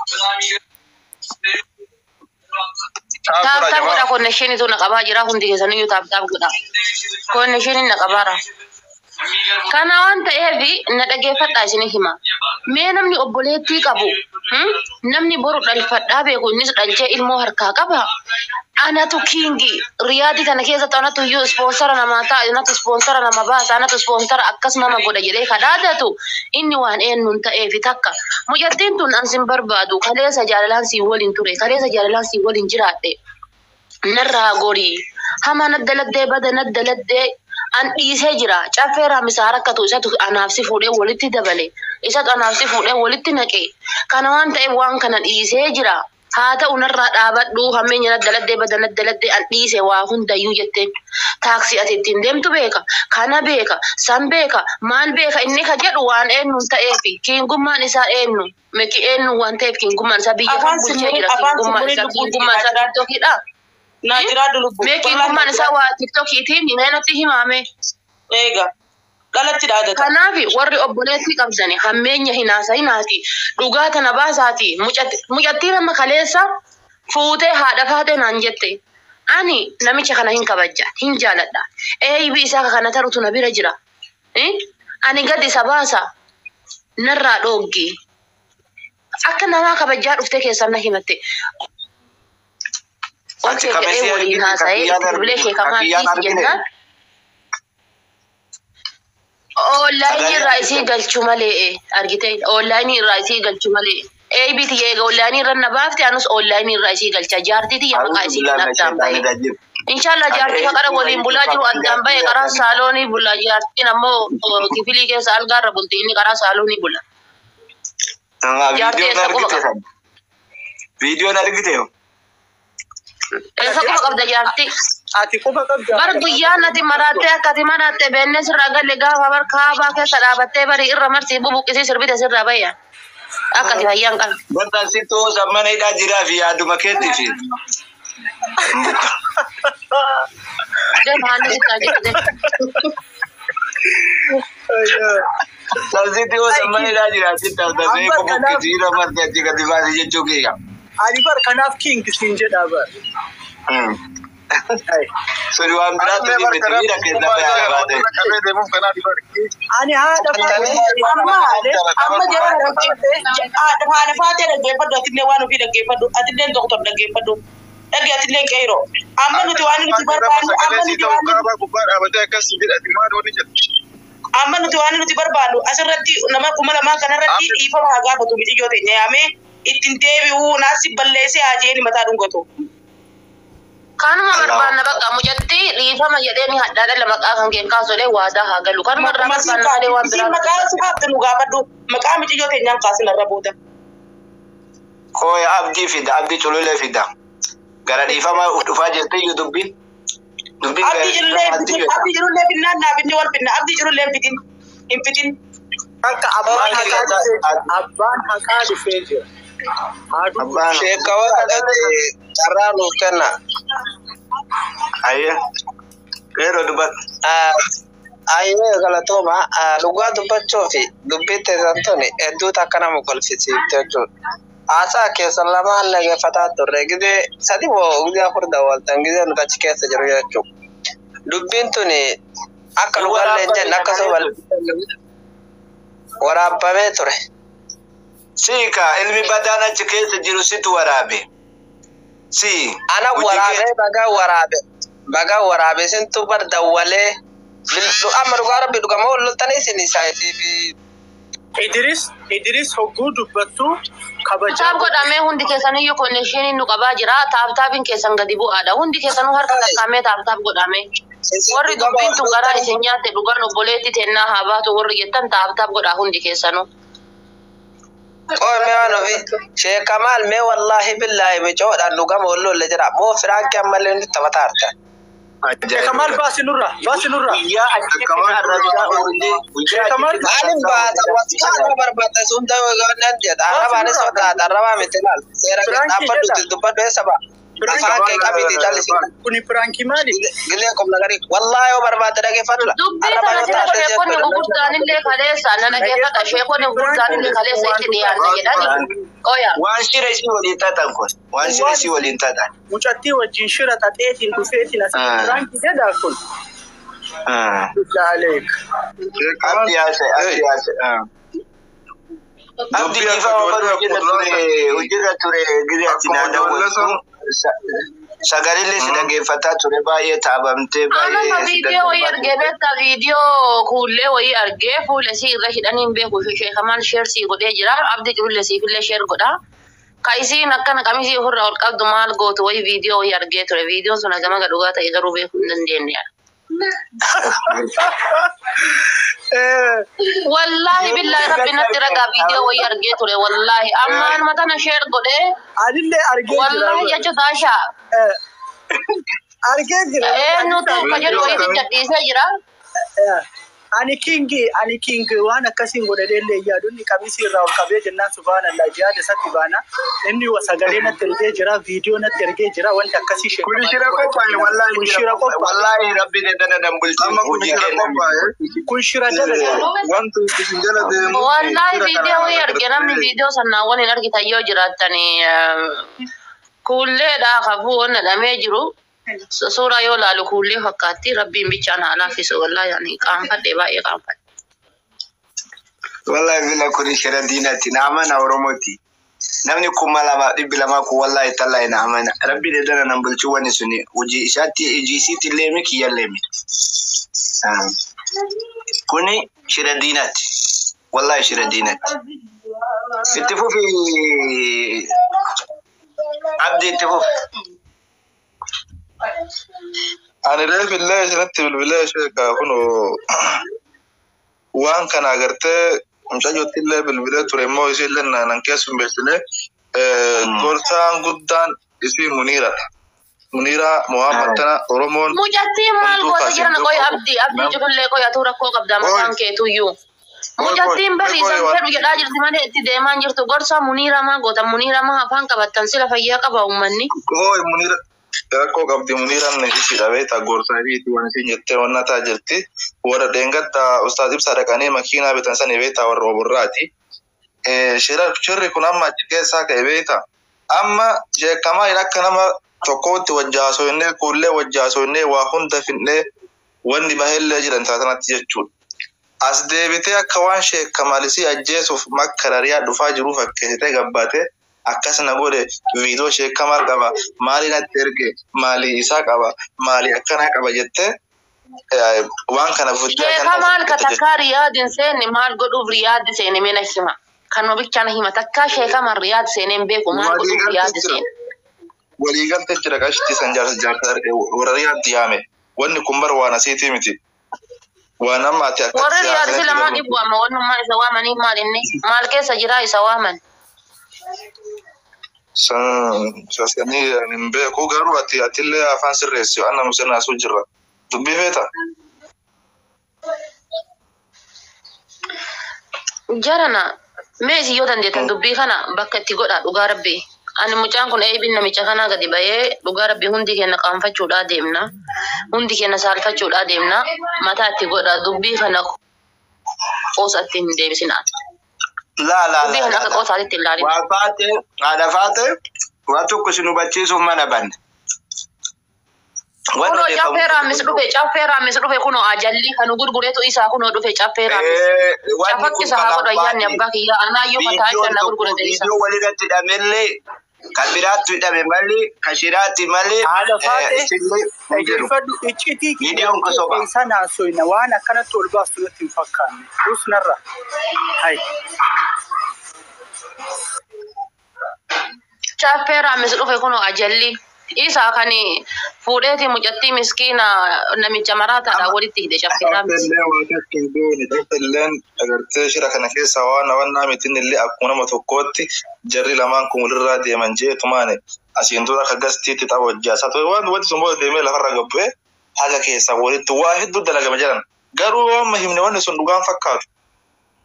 Tap tap godha konnekshinii na qabaa jira hundi keessaniyyuu tap tap godha. Konnekshinii na qabaara. Kana waan ta'eef na dhageeffadhaa isin hima. Mee namni obboleettii qabu namni boru dhalfadhaa beeku innis dhalchee ilmoo harkaa qaba. Anatu kiingi riyaadii kana keessatti anatu iyyuu ispoonsara namaa ta'a anatu ispoonsara nama baasa anatu ispoonsara akkas nama godha jedhee kadhaadatu inni waan eenyuun ta'eefi takka. Mucattiin tun an sin barbaadu kaleessa jaalalaan siin waliin ture kaleessa jaalalaan siin waliin jiraadhe. Narraa gorii Hama naddaladdee bada naddaladdee an dhiisee jira. Caffee raamisa harakkatu isatu anaaf si fuudhee walitti dabale. Isatu anaaf si fuudhee walitti naqe. Kana waan ta'eef waan kana dhiisee jira. Haa ta'u narraa dhaabadhu hammeenya naddaladdee bada naddaladdee an dhiise waa hundayyuu jetteen. Taaksii ati ittiin deemtu beeka. Kana beeka. San beeka. Maal beeka inni ka jedhu waan eenyuun ta'eefi kiingummaan isaa eenyu. Miki eenyu waan ta'eef kiingummaan isaa biyya kan Afaan bulchee simbirri jira afaan kiingummaan simbirri isaa lubbuun kiingummaan isaa tiktookiidha. Naa jiraadhu lubbu. Mee kiingummaan isaa waa tiktookiitiin himee natti himaame. Eega. Dhalatti dhaadata. Kanaaf warri obboleettii qabdani hammeenya hin haasa'inaati. Dhugaa tana baasaati. Mucattii nama kaleessa fuutee haadha faatee naan jette. Ani namicha kana hin kabajja, hin jaaladha. Eeybi isaa kana tarutu na bira jira. Ani gad isa baasa narraa dhooggi. Akka namaa kabajjaa dhuftee keessan na himatte. Achi Okee jedhee kameesii waliin argine haasa'ee kakiyyaan itti bilbilee argine sheekamaa kakiyyaan dhiisi argine. jennaan. Onlaayinii Sagalee irraa isii argite. galchuu malee argite onlaayinii irraa isii galchuu malee eebii tiyya eega onlaayinii irra na baafte anus onlaayinii irraa isii galcha jaartii tiyya maqaa A'uudhu isiitiin billahi mina addaan shaytaani bahe. rajim. Inshallah An jaartii haqara eebii waliin wayiitu bulaa jiru kakiyyaan addaan bahe karaa saaloonii bula jaartiin ammoo kifilii keessa algaarra bulti inni karaa saaloonii bula. Jaartii Viidiyoon eessa quba argite qaba? san. Viidiyoon argite yoo. Eessa quba qabda jaartii? Ati quba qabda. Bar guyyaan ati maraattee akka ati maraatte beennee sirraa galle gaafa bar kaabaa keessa dhaabattee bari irra marsii bubuqqisii sirbite sirraa bayya. Akka ati fayyaan qabde. Barta sittoo sammana hidhaa jiraa fi yaaduma keetti fi. Deem haalli sitti ajajate. Sansitti yoo sammana hidhaa jiraa sitti abdatee Amma kanaaf bubuqqisii irra marti achi gadi baasii jechuu kiyya. ani bar kanaaf king siin jedha bar. Ai. Suni waan biraatu Anillee ni bar miti kanaaf miira keessa kingummaa bayaa isaa kan baate. walirra qabee deemuuf kanaaf bar. Ani haadha Jettanii Amma faatee amma jara haadha faatee dhaggeeffadhu atillee waan ofii dhaggeeffadhu atillee doktor dhaggeeffadhu dhagge atillee qeeroo amma nuti waan nuti barbaannu amma Sagalee sii nuti ta'u waan kaabaa gubbaa dhaabatee akkas jedhati maal wani jedhu. amma nuti waan nuti barbaannu asirratti nama 2000 kanarratti Abdi dhiifama haa gaafatu miti yoo ta'e yaamee ittiin deebi'uu naasi balleessee haa jeeni mataa dhungatu. Kanuma Allahu barbaanna bakka mucatti dhiifama jedhee ni hadhaa dhala maqaa kan keen kaasolee waadaa haa galu. Kanuma irraa Maquma siin barbaanna malee waan kaasi biraa maqaa si kaafte nu gaafadhu maqaa miti yoo ta'e nyaan kaasin irra booda. Kooya abdii fida abdii cululee fida. Gara dhiifama dhufaa jirti iyyuu dubbiin. Dubbiin gara Abdii jirullee hin dhiifamaatti fitin jirti. abdii jirullee finnaan naaf inni wal finna abdii jirullee hin fitin hin fitin. Akka abbaan Maal haqaa keessa dhufee jira. Abbaan haqaa dhufee jira. Haa dubbatu. abbaan Sheekawa kadhate carraa nuuf kenna. ayyee qeerroo dubbadhu. Ayyee galatooma dhugaa dubbachuu fi dubbii teessan tuni hedduu takka nama kolfisiifte jechuudha. Haasaa keessan lamaan dhaggeeffataa turre gizee sadi moo gizee afur daawwaltan gizee nuti achi keessa jiru jechuudha. Dubbiin tuni akka Hin dhugaallee hin waraabbame jenne akka soba sagalee waraabbamee ture. Siika ilmi badaan achi keessa jiru situ waraabe. Si Ana hojii kee waraabee bagaa waraabe bagaa waraabe sintu bar dawwalee amma dhugaa rabbi dhugamoo wal loltanii isin isaa fi Idris hogguu dubbattu kabajaa Taap godhamee hundi keessaniyyuu konnekshinii nu qabaa jira. Taap taapiin keessan gadi bu'aadha. Hundi keessanuu harka lakkaa'amee taap taap godhamee. isin Warri dhugama dubbiin wal tun garaa loltanii isin nyaatte dhugaan obboleetti tennaa haa baatu warri jettan taap taap godhaa hundi keessanuu. Qoy mee waan ofii sheekamaal mee wallaahi billaahi micoodhaan dhugama wal lolle jedha moo firaankii ammallee nutti taphataa arta. Sheekamal ajaa'iba. baasi nurra baasi nurra. Guyyaa achitti na Kamaan arrabsaa oolte guyyaa Sheekamal achitti na Maalin arrabsaa baata oolte waskaa nama barbaadda sun ta'uu nan jedha baasi arrabaanis nurra. sodaata arrabaa miti laal seera kee Firaankii dhaabbadhu jedha. itti dubbadhu eessa ba'a afaan Firaankii kee qabiitii callisi kuni firaankii maali? gilee qomna garii wallaahi yoo barbaadde dhageeffadhu la Dubbii arrabaa tana yoo jala taate sheekonni jechuudha. gurguddaanillee kaleessa nan dhaggeeffadha. Sheekonni gurguddaanillee kaleessa itti dhiyaanna jedhani. Oya. Waan shira isii waliin taatan kun waan shira Waan isii waliin taatan. mucattii wajjin shira xaxeetiin dhufeetiin asitti firaankii jedha kun. Billah aleek. Abdi haase abdi haase. Abdi Dubbii akka dhiifama bar ijoollee hojiirra kuduraa ture hojiirra ture gizee ati akkuma naa ijoollee daawwattu sun sagalee si dhaggeeffataa ture baay'ee taabamtee Anuma baay'ee si viidiyoo wayii dadhabaa argee turte. beektaa viidiyoo kuullee wayii argee fuula isii irra hidhanii hin beeku. Sheekamaan sheer sii godhee jira. Abdii culullee siifillee sheer godha. Ka isiin akkana qamisii ofirraa ol qabdu maal gootu wayi viidiyoo wayii argee ture. Viidiyoon sun hagam aga dhugaa ta'e garuu beekuu hin dandeenye. Wallaahi billaahi rabbi natti ragaa viidiyoo wayii argee ture wallaahi. Amma anuma tana share godhee Anillee argee jira. wallaahi jechuun taashaa. Argee jira. Eenyutu ka jedhu wayiitti gadhiisee jira. Ani king waan akkasiin godhadhee illee yaadu inni qamisii irraa ol qabee jennaan subhaanallah jihaada isatti baana. Inni sagalee natti ergee jira, viidiyoo natti ergee jira, wanti akkasii ishee. Kun shira qophaa'e wallaahi. Kun shira qophaa'e. Wallaahi rabbi dandana dan bulchi. Amma kun Hojii shira kenna. qophaa'e. Kun shira dalagaa. Wanti isin jala deemu. Wallaahi viidiyoo wayii arge namni viidiyoo sanaan waliin argitan yoo jiraattan kuulleedha kafuu wanna dhamee jiru. Suuraa yoo laalu kuullee fakkaatti rabbiin bichaan haa laaffisu wallaahi ani qaanfadhe baay'ee qaanfadhe. Wallahi bila kun shira diinatti na amana Oromooti. Namni 2200 kun wallahi tallahi na amana. Rabbi dandana nan bulchi wanni suni hojii isaatti hojii isiitti illee mi kiyyallee mi. Kuni shira diinatti. Wallahi shira diinatti. Itti fufi Abdi, itti fufi. Ani reef illee isinitti bilbilee sheeka kun waan kana agartee mucayyootti illee bilbilee ture immoo isii illee nan keessummeessine gorsaan guddaan isii Muniiradha. Muniiraa Muhammad tana Oromoon Mucattii maal Homtuu goota kaasee jiran qoy tokko Abdii Abdii culullee qoy atuu rakkoo qabda mataan keetuyyuu. Mucattiin bari isaan fedhu jedhaa jirti malee itti deemaa hin jirtu gorsa Muniiraa maa goota Muniiraa maa afaan qabattan sila fayyaa qaba uummanni. Hooy Muniira rakkoo qabdi Muniiraan isiidha beektaa gorsaa isiiti waan isiin jettee wanna taa jirti. Warra dheengadda Ustaaz Ibsaa dhaqanii makiinaa bitan sanii beektaa warra oborraati. Shirri kun amma achi keessaa ka'e beektaa. Amma sheekamaa akka nama tokkootti wajjaasoonnee kuullee wajjaasoonnee waa hunda finnee wanni bahellee jiran taatanatti jechuudha. As deebitee akka waan sheekamalisii ajjeesuuf makka rariyaa dhufaa jiru fakkeessitee gabbaatee akkas na godhe viidiyoo sheekamal qaba maalii natti erge maalii isaa qaba maalii akkanaa qaba jettee waan kana fuddee Sheeka maal ka takkaa Riyaadin seenne maal godhuuf Riyaadi seene mee na hima. Kan bichaan hima takkaa sheeka maal Riyaadi seenee hin beeku maal godhuuf Riyaadi seene. Waliigalte jira qashtii san jaarsa jaarsa warra Riyaaddi yaame wanni kun bar waan asiitii miti. Waan amma ati akka Warri Riyaadi si lamaan dhibbu amma wannummaa isa waamanii maal inni maal keessa jiraa isa waaman. Sanii hin beeku garuu ati atillee afaan sirreessi anna musirnaasuu jirra. Dubbii feeta? Jarana mee isin yoo dandeettan dubbii kana bakka itti godha dhugaa rabbi. Ani mucaan kun eebin namicha kanaa gadi bahee dhugaa rabbi hundi keenya qaanfachuudhaa deemna. Hundi keenya saalfachuudhaa deemna. Mataa itti godha dubbii kana qoosatti hin deebisinaa. Laa laa Dubbii kana laa akka laa. qoosaatti hin ilaalin. Waa faate haadha faate waa tokko isin hubachiisuuf mana banne. Wanni Kunoo odeeffamu caffee raammis dhufe caffee raammis dhufe kunoo ajalli kan gurgureetu isaa kunoo dhufe caffee raammis. Wanni kun Cafaqqisa haa godhu ayyaanni kan abbaa kiyyaa anaayyuu mataa viidiyoon isa na tokko gurgurate isa. viidiyoo walirratti hidhamellee kan biraatti hidhame malee kan shiraatti malee Haadha faate isinillee hin jiru. dhaggeeffadhu iccitii Viidiyoon kun soba. isa naasoyna waan akkanatti ol baastu natti hin fakkaanne. Dus narra. Hai. Caffee raammis dhufe kunoo ajalli. Isaa kan fuudheeti mucattii miskiina namicha maraataadha walitti hidhe caffee raammis. Caffeellee waa takka hin goone caffeelleen agartee shira kana keessa waan hawannaa mitiin illee akkuma nama tokkootti jarri lamaan kun walirraa deeman jeetumaani asiin dura akka gastiitti tapha hojjaasaa ture waan wanti sun booda deemee lafarra gabbu'e haga keessaa walitti waa hedduu dalagama jedhan garuu amma himne wanni sun dhugaan fakkaatu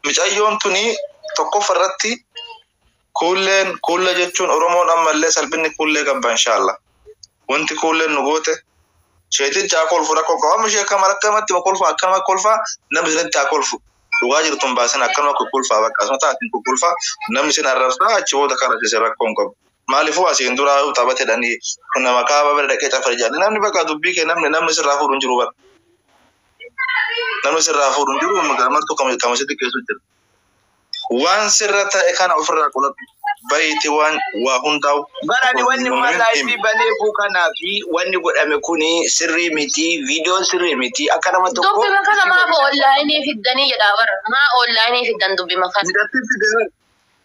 micayyoon tuni tokkoffa irratti kuulleen kuullee jechuun Oromoon ammallee salphinni kuullee qabba inshaalla wanti kuulleen nu goote sheeticha haa kolfu rakkoo qaba. Amma ishee akkama akkamatti ma kolfa akkanuma kolfa namni isinitti haa kolfu. Dhugaa jirtu hin baasin akkanuma kokkolfaa bakka asuma taatiin kokkolfaa namni isin arrabsaa achi booda karaa isin rakkoo hin qabu. Maaliifuu asiin duraa taphate dhanii kun nama kaaba bira dhaqee cafare jedhanii namni bakka dubbii kee namni namni sirraa fuudhu hin jiru bara. Namni sirraa fuudhu hin jiru martuu kama sitti keessu jira. Waan sirra ta'e kana ofirraa qoladhu. Bayitii waan waa hundaa'u. Barani wanni live baneefuu kanaa fi wanni godhame kuni sirrii miti, viidiyoon sirrii miti. Akka nama tokko. Dubbi kana maaf online fiddanii jedhaa bara. Maa online fiddan dubbi kana. Mijatti fide bara.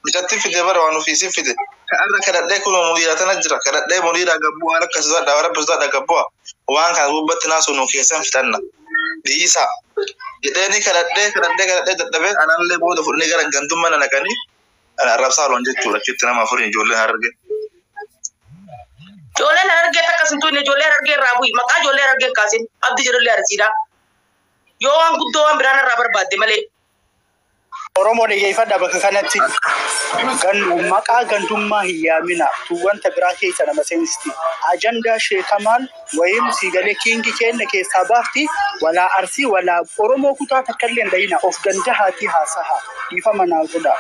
Mijatti fide bara waan ofii si fide. Arra kadhadhee kun Muniira tana jira. Kadhadhee Muniira gabbuu waan akkas sodaadha waan rabbi sodaadha gabbuu waan kana gubbatti naasuu nu keessan fixanna. Dhiisa. Jedheeni kadhadhee kadhadhee kadhadhee dadhabee anallee booda fudhanii gara gandummaa na naqanii arrabsaa loon jechuudha. Achitti nama afurii ijoolleen Harargee. Ijoolleen Harargee takka sin tuqne, ijoollee Harargee irraa bu'i. Maqaa ijoollee Harargee hin kaasin. Abdi jedhullee Arsiidha. Yoo waan guddoo waan biraan irraa barbaadde malee. Oromoo dhaggeeffadha bakka kanatti. Maqaa gandummaa hin yaamina. Tu wanta biraa keessa nama seensisti. Ajandaa sheekamaan wayim siigalee kiingi kenna keessaa baafti. Walaa Arsii walaa Oromoo kutaa takka illee hin dhahina. Of dandahaatii haasaha. Dhiifama naa godha.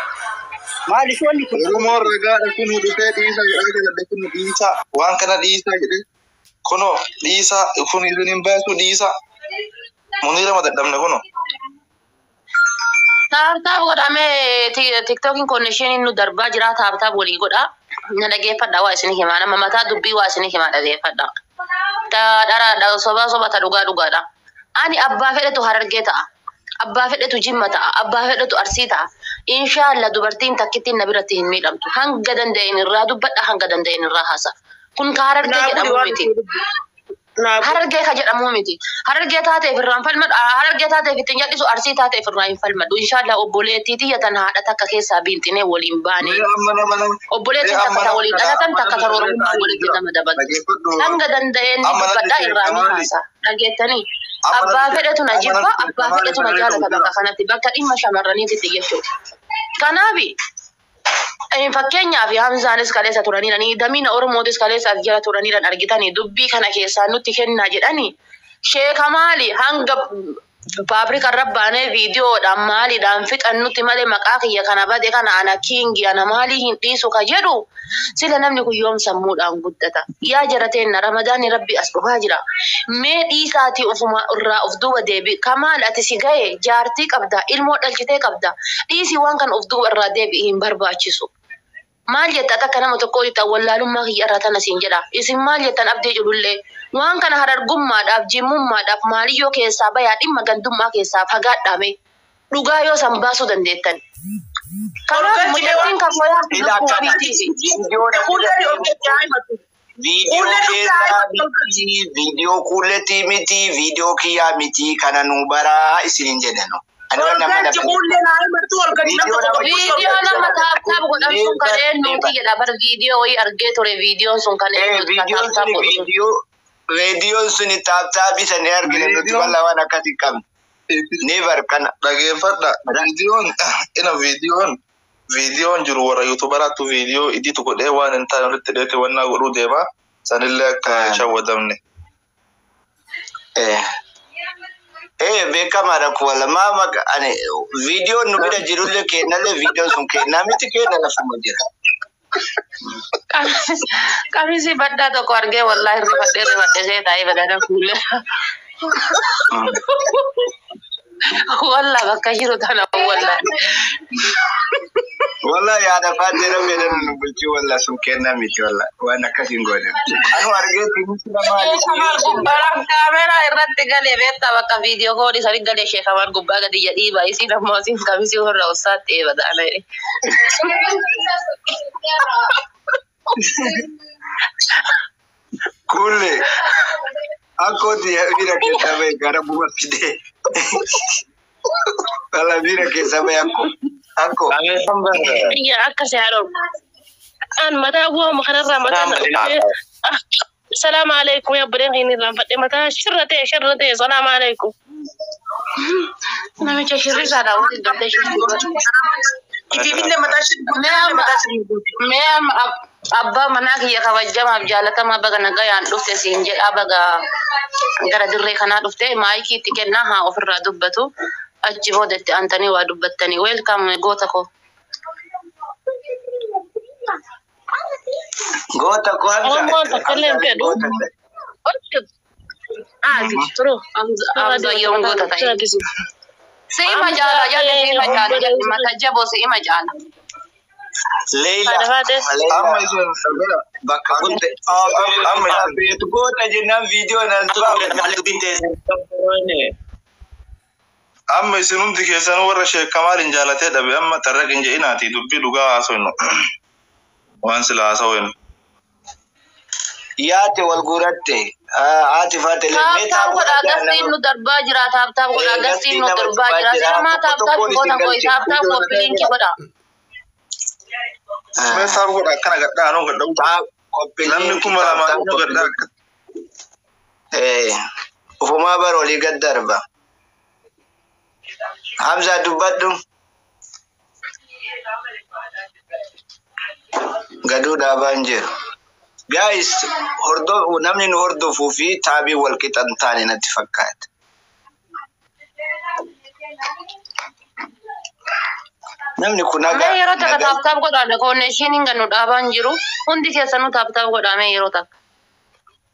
Maaliif wanni kun? Oromoon ragaadha kun dhufee dhiisa jedhee kadhadhe kun dhiisa waan kana dhiisa jedhee kunoo dhiisa kun isin hin baasu dhiisa Muniira ma dadhabne kunoo. Tap tap godhamee tiktookiin connection nu darbaa jira, tap tap walii godha. Na dhageeffadha, waa isin himaa, nama mataa dubbii waa isin himaa, dhageeffadha. Ta dhara soba soba, ta dhugaa dhugaadha. Ani abbaa fedhetu Harargee ta'a. Abbaa fedhetu Jimma ta'a. Abbaa fedhetu Arsii ta'a. Inshaallah dubartiin takkittiin na biratti hin miidhamtu. Hanga danda'een irraa dubbadha, hanga danda'een irraa haasa. Kun ka Harargee Naa buli jedhamu waan miti. Naa buli. Harargee ka jedhamu miti. Harargee taateef irraan falmadhu. Harargee taateef ittiin jal'isu, Arsii taateef irraa hin falmadhu. Inshaallah obboleettii tiyya tan haadha takka keessaa biinxinee waliin baane. Mee amma nama nama Obboleettiin mee takka amma ta nama waliin kana dhalatan amma takka namni ta sagalee Oromummaa ta'aa walitti jira. nama dabaltu. Dhageeffadhu. Hanga danda'een ni Amma namni dubbadha, irraa ni sheekamaali. haasa. Dhageettanii. Amma Abbaa namni fedhetu na amma jibba, namni abbaa sheekamaali fedhetu na sagalee ta'u jaalata jira. bakka kanatti, bakka dhimma shamarraniititti jechuudha. Kanaafi fakkeenyaaf Hamzaanis kaleessa turaniiranii, damiina Oromootis kaleessa as jala turaniiran argitanii dubbii kana keessaa nutti kennaa jedhanii sheeka maali hanga faabrika irra baanee viidiyoodhaan maaliidhaan fixannutti malee maqaa kiyya kana bade kana ana kiingi ana maalii hin dhiisu ka jedhu sila namni kun yoom sammuudhaan guddata? Yaa jarateenna, Ramadaanni rabbi as dhufaa jira. Mee dhiisaatii ofuma irraa of duuba deebi. Kamaal, ati si gahe, jaartii qabda, ilmoo dhalchitee qabda. Dhiisii waan kana of duuba irraa deebi, hin barbaachisu. Maal jettan akka nama tokko jettan wallaalummaa kiyya irraa tana siin jedha. Isin maal jettan abdee culullee? Waan kana harargummaadhaaf, jimmummaadhaaf maaliyyoo keessaa bayaa, dhimma gandummaa keessaa fagaadhaame. Dhugaa yoo san baasuu dandeettan. Kanaaf Olgalchi mucattiin kan fooyaa Ila lubbuu kana ofiitiifi. viidiyoo Kuullee ol galchi haa himatu. Viidiyoo Kuullee dhufte haa keessaa himatu ol galchi. miti, viidiyoo kuulletii miti, viidiyoo kiyyaa miti, kana nu baraa isinin jedhanu. Ani Ol waan nama galchi nama kuullee haa himatu ol galchi nama viidiyoo tokko nama tokko ol Viidiyoo galchi. nama tap tap godhan sun kan Never eenyuuti never. jedha bar, viidiyoo wayii argee ture, viidiyoon sun kan eenyuuti kan Viidiyoon tap tap suni godhu sun. viidiyoo viidiyoon suni tap tapii sanii argine nuti Viidiyoon bal'aa waan akkasii qabnu. Never kana. Dhageeffadha. Viidiyoon ina viidiyoon viidiyoon jiru warra yuutubaraatu viidiyoo iditu godhee waan hin taane walitti hidheeti wannaa godhuu deema. Sanillee akka hin shawwadamne. Beekamaadha kun wala maa maqa ani viidiyoon nu bira jirullee kennallee viidiyoon sun kennaa miti, kenna lafuma jira. Qamisii baddaa tokko argee wallaahi rifadhee rifadhee see taa'ee badana fuullee. Wallaa bakka jiru tana wallaa. Walla yaada faattee rabbi jedhan nu bulchii walla sun kennaa miti, walla waan akkasiin goone. Anu argeetti nuti maali? Sheekamal gubbaadhaan kaameraa irratti galee beektaa, bakka viidiyoo koodii sanii galee sheekamal gubbaa gadi jedhii baay'isiin ammoo asiin qamisii warra usaatti eeba ta'ana jedhe. Kulle akkooti miira keessaa bahe gara buma fidee. Walla miira keessaa bahe akko akko. Iyya akkasi haadhoon. An mataa bu'aama kanarraa mataa na dhufee. Salaamu alaikum, yaa obboleen keenya irraanfadhe, mataa shirra ta'e shirra ta'e, salaamu alaikum. Namicha shirrisaadha waliin galtee shirrii. Ifiifillee mataa shirri Mee amma mataa shirri goote. Mee amma abbaa manaa kiyya kabajamaaf jaalatamaa baga nagayaan dhufte siin jedhaa, baga gara dirree kanaa dhufte, maayikii itti kennaa haa ofirraa dubbatu, achi booda itti aantanii waa dubbattanii. Welcome, goota koo. Goota koo Hamza. Oromoon takka illee hin fedhu. Goota ta'e. Aati turu. Hamza yoom goota ta'e? Si'ima jaala jalli, si'ima jaala jalli, mata jaboo si'ima jaala. Leila. Haadha faates. Amma isin Bakka kunte. Amma isin Abeet goota jennaan viidiyoo nan amma isin hundi keessanuu warra sheekamaal hin jaalatee dhabe amma xarraq hin je'inaati dubbii dhugaa haasofnu. Waan sila haasaween. Yaate wal guuratte haati faate Taap taap godhaa gastiin nu darbaa jira taap taap godhaa gastiin nu darbaa jira sirmaa taap taap gootan koo taap taap koppiliinki godhaa. Mee taap godha akkana gadhaa anuu gadhaa. Namni 2000 nu gadhaa akka. Ufumaa bara olii gad darba. Hamzaa dubbadhu. Gaduu dhaabaan jiru. Guys, namni nu hordofuu fi taabii wal qixa hin taane natti fakkaata. Namni kun Mee nagaa yeroo takka nagaa taap taap godhaa konneeshiin hin gannu dhaabaan jiru hundi keessanuu taap taap godhaa mee yeroo takka.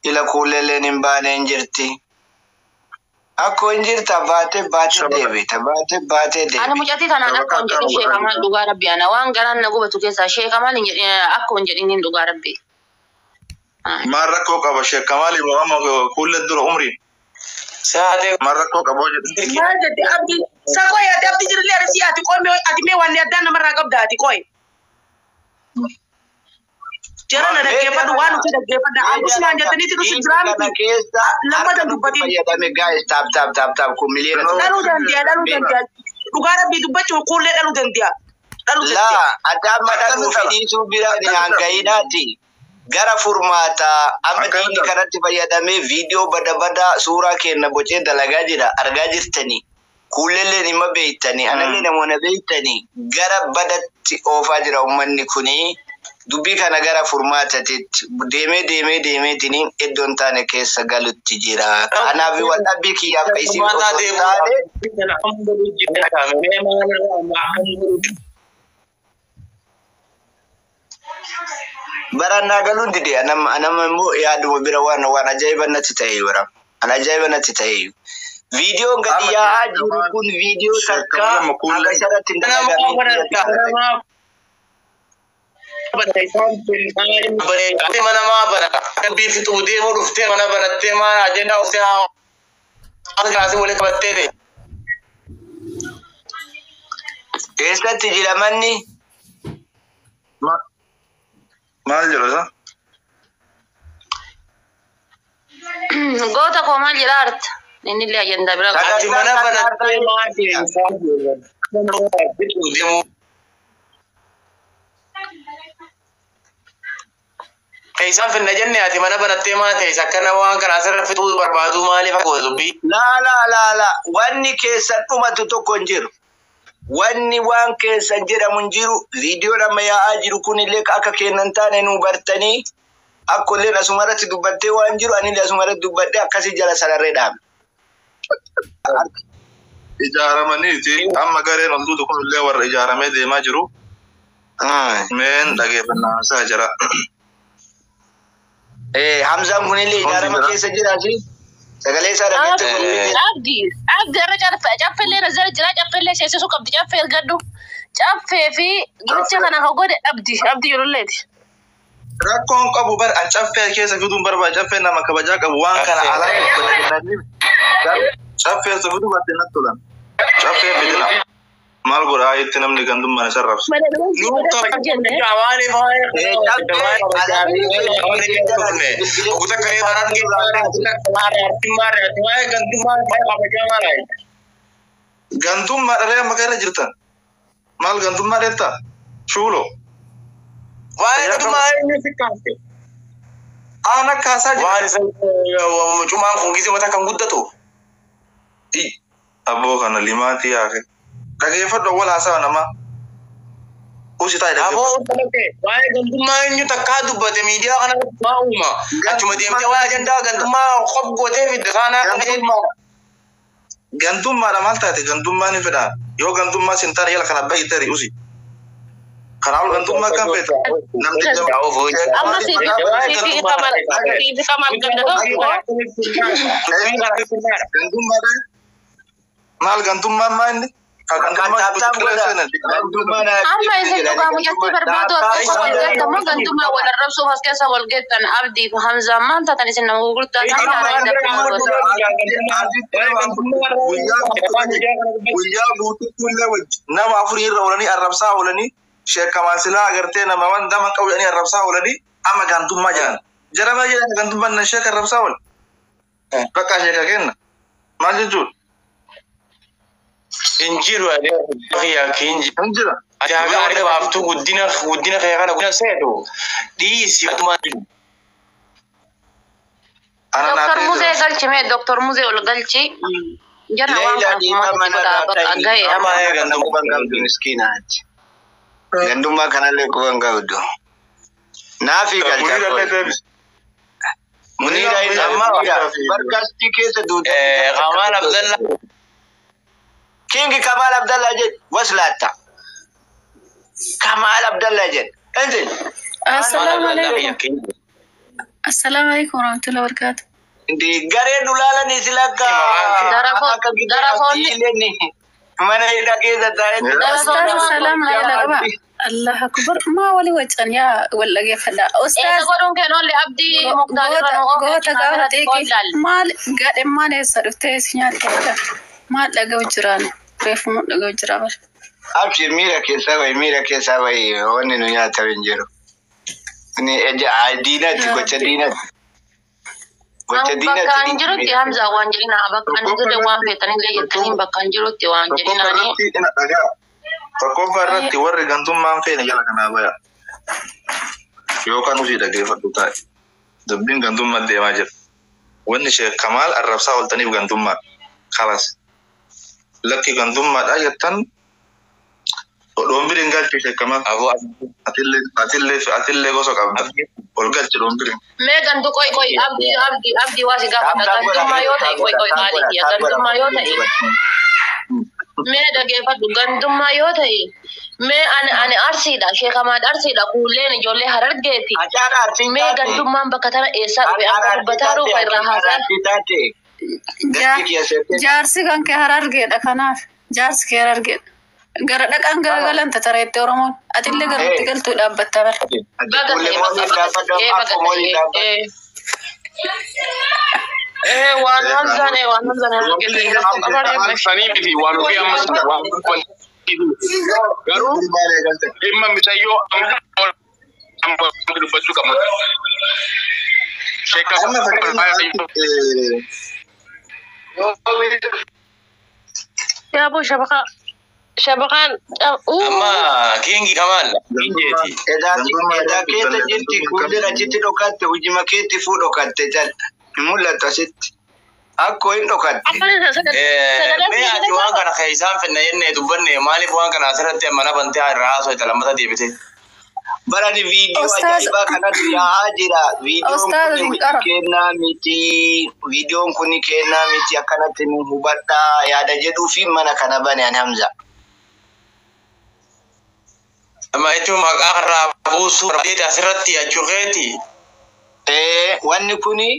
Ila kuulelleen hin baane hin jirti. Akkoo hin jirta baatee baatee deebita baatee baatee Ani deebita. mucattii tanaan akka hin jedhin sheekamaan dhugaa rabbi ana waan garaan na gubatu keessaa sheekamaan hin jedhin akka hin jedhin hin dhugaa rabbi. Maal rakkoo qaba sheekamaali moo amma kuullee dura umriin. Maal rakkoo qaba hoo jedhe. Maal jette abdii? Sakoo ati abdii jirullee arsii ati qoy mee ati mee waan addaan namarraa qabda ati qoy. Jara na dhaggeeffadhu waan nuti dhaggeeffadha. Usmaan jettaniiti nuti jiraa Kana miti. keessa Lammata harka nutti dubbatiin. fayyadame guys taap taap taap taap kun miliyoona tokko. Dhaluu danda'a dhaluu danda'a. Dhugaa rabbii dubbachuun kuullee dhaluu danda'a. Dhaluu danda'a. Laa ati amma dhaluu fi dhiisuu bira hangayinaati. Gara furmaataa amma diinni kanatti fayyadamee viidiyoo bada bada suuraa kenna bocee dalagaa jira argaa jirtanii. Kuulelleen hima beektanii anallee namoota beektanii gara badatti oofaa jira uummanni kunii. Dubbii kana gara furmaataatitti deemee deemee deemeetiniin iddoon taane keessa galutti jira. Kanaaf wal dhabbii kiyyaaf ka isin osoo hin taane barannaa galuun dide anama immoo yaaduma bira waan waan ajaa'iba natti ta'e bara. An ajaa'iba natti ta'e. Viidiyoon gadi yaa'aa jiru kun viidiyoo takka haga isarratti hin dalagamin. Mana maa bara rabbii fixuu deemuu dhuftee mana barattee maa ajandaa uffee haa kaasee waliin qabattee ta'e. Keessatti jira manni Maal jedhu isa? Goota koo maal jedhaa arta? Inni illee ajandaa bira qaba. Ati mana barattee maa deemsaa fixuu deemuu. Isaan finna jenne ati mana barattee maa ta'e akkana waan kana asirra fixuu barbaadu maaliif akka dubbii. Laa laa laa laa wanni keessan dhumatu tokko hin jiru. Wanni waan keessan jedhamu hin jiru. Viidiyoon amma yaa'aa jiru kunillee akka kennan taane nu bartanii akkolleen asuma irratti dubbattee waan jiru anillee asuma irratti dubbadhee akkasii jala sararree dhaabne. Ijaaramaniiti amma gareen ol duutu kunillee warra ijaaramee deemaa jiru. Meen dhageeffannaa isaa jira. Hamzaan kunillee ijaarama keessa jiraati. Sagalee isaa dhaggeeffate. Abdi, abdi irra caffee caffeellee irra jira jira caffeellee seensisuu qabdi caffee ergadhu. Caffee fi gocha kana kan godhe abdi abdi ijoolleeti. Rakkoon qabu bar an caffee keessa fiduun barbaada caffee nama kabajaa qabu waan kana alaa caffee osoo fiduu baatte natti tolan. Caffee fidina. Maal godhaa itti namni gandummaan isa rabsa. Gantummaa dhalee amma kana jirtan. Maal gantummaa dheettaa? Shuulo. Waa'ee gantummaa eenyu si kaase? Aan akka haasaa jira. Waan isa cumaan kun gisee mataa kan guddatu. Abboo kana limaatii yaake. Dhageeffadhu wal haasawa namaa. Usi taa'e Aboo waa'ee gantummaa eenyu takkaa dubbate miidiyaa kana maa uuma. Achuma deemtee waa'ee ajandaa gantummaa qof gootee fidde saanaa Gantummaadha. Gantummaadha maal taate gantummaa ni fedha. Yoo gantummaa sin taane yala kana bahi tari usi. Kanaaf gantummaa kan feete. Namni Amma siifi kamal ganda tokko. Gantummaadha. Maal gantummaan maa inni? Amma isin dhugaa mucattii barbaadu as keessa wal geettan moo gantummaa wal arrabsuuf as keessa wal geettan Abdii fi Hamzaan maal taatan isin nama gurgurtaa Guyyaa guutuu fuullee wajji nama afurii irra oolanii arrabsaa oolanii Sheek Kamaal silaa agartee nama waan dama qabu jedhanii arrabsaa oolanii amma gantummaa jedhan. Jarama jedhan gantummaan na sheek arrabsaa ool. Bakka sheeka kenna. Maal jechuudha? Injiru yaa kinji. Hin jira. Ati haga arga baaftuu guddina guddina kee kana guddina seetu dhiisi atumaan jiru. Ana Doktor naatee Muzee jira. galchi mee Doktor Muzee ol galchi. Jara waan Leila kana dhiifama furmaata godhaa narraa bakka ta'i. ga'e Amma amma. ee Quban gantummaa. qabdu miskiinaati. Gandummaa kanallee quban qabdu. Naafi galcha Muniira illee qoy. deebisi. Muniira Muniira amma Muniira barkastii keessa duuta. Kamal Abdallah. Kingi Kamal Abdallah jedh waslaatta. Kamal Abdallah jedh. Inzil. Kamal Assalamu Abdallah alaikum. yaa kinji. Assalamu alaikum warahmatullahi wabarakatuh. Ndi garee dulaalan isin akka akka Darafoonni gidee mana hidhaa keessa taa'etti. Ustaz darafoonni waan salam godhu. la qaba. Allah akbar. Ma wali wacan yaa wal dhageeffadha. Eega Ustaz godhuun keen oolli abdii muktaar irra goota nu oofe goota gaafa kaamera xiiqii xiqqoo ilaali. maal gadhe maal eessa dhuftee si nyaatte maal dhaga'u jiraan reefu mu dhaga'u jira bara. Abshir miira keessaa bahi miira keessaa bahi wanni nu nyaatamu hin jiru. Ni ija diinatti gocha diinatti. Gocha Bakka an diinatti jirutti Hamza waan jedhina bakka an jirre waan feetanillee jettanii bakka an jirutti waan Tokkoffaa jedhinaani. irratti ina dhagaa. Tokkoffaa irratti warri gantummaan feene jala kanaa baya. Yookaan ofii dhageeffadhu taa'e. Dubbiin gantummaa deemaa jira. Wanni Sheek Kamaal arrabsaa ooltaniif gantummaa. Kalas. Lakki gantummaadha jettan dhoombirin galchi Sheek Kamaal. Aboo Atillee atillee atillee gosa qabda. Ol galchi dhoombirin. Mee gantu qoy qoy abdii abdii abdii waa si gaafadha gantummaa yoo ta'e qoy qoy maali kiyya gantummaa yoo ta'e mee dhageeffadhu gantummaa yoo ta'e mee ani ani arsiidha sheekamaad arsiidha kuulleen ijoollee harargeeti Acaara arsii mee taate. gantummaan bakka tana eessaa dhufe Acaara akka arsii dubbataa taate. ruufa irraa Acaara haasaa arsii taate. Dachii keessatti. Jaarsi kan kee harargeedha kanaaf jaarsi kee harargeedha. Gara dhaqaan gara galan tatareetti Oromoon atillee garatti galtuu dhaabbatta bara. Ati baga kuulee ta'e moolii bakka baga dhaabbadhu ta'e amma baga akkoo moolii ta'e dhaabbadhu. ee waan hamzaan ee waan hamzaan harargeeti rakkoo qabaadhe Sanii miti waan ofii ammas waan garuu Maal eegalte? dhimma micayyoo amma dubbachuu qabna. Sheekka Amma fakkeenyaaf Yaa boo shabakaa shabakaan Amma kingi Kamal kinjeeti. Edaa edaa keessa jirti kuuleen achitti dhokatte hojii keetti fuu dhokatte jal. Hin mul'attu asitti. Akkoo hin dhokatte. sagalee Mee ati waan kana keessaan fedna jennee dubbanne maaliif waan kana asirratti mana bantee irraa haasofte lammata deebite. Barani viidiyoo Ustaz ajaa'ibaa kanatu yaa'aa jira. Viidiyoon Ustaz kun hin qara. kennaa miti. Viidiyoon kun kennaa miti akkanatti nu hubadhaa yaada jedhuu fi mana kana bane ani Hamza. Amma jechuun maqaa irraa buusuu barbaadde asirratti achuukeeti. Wanni kuni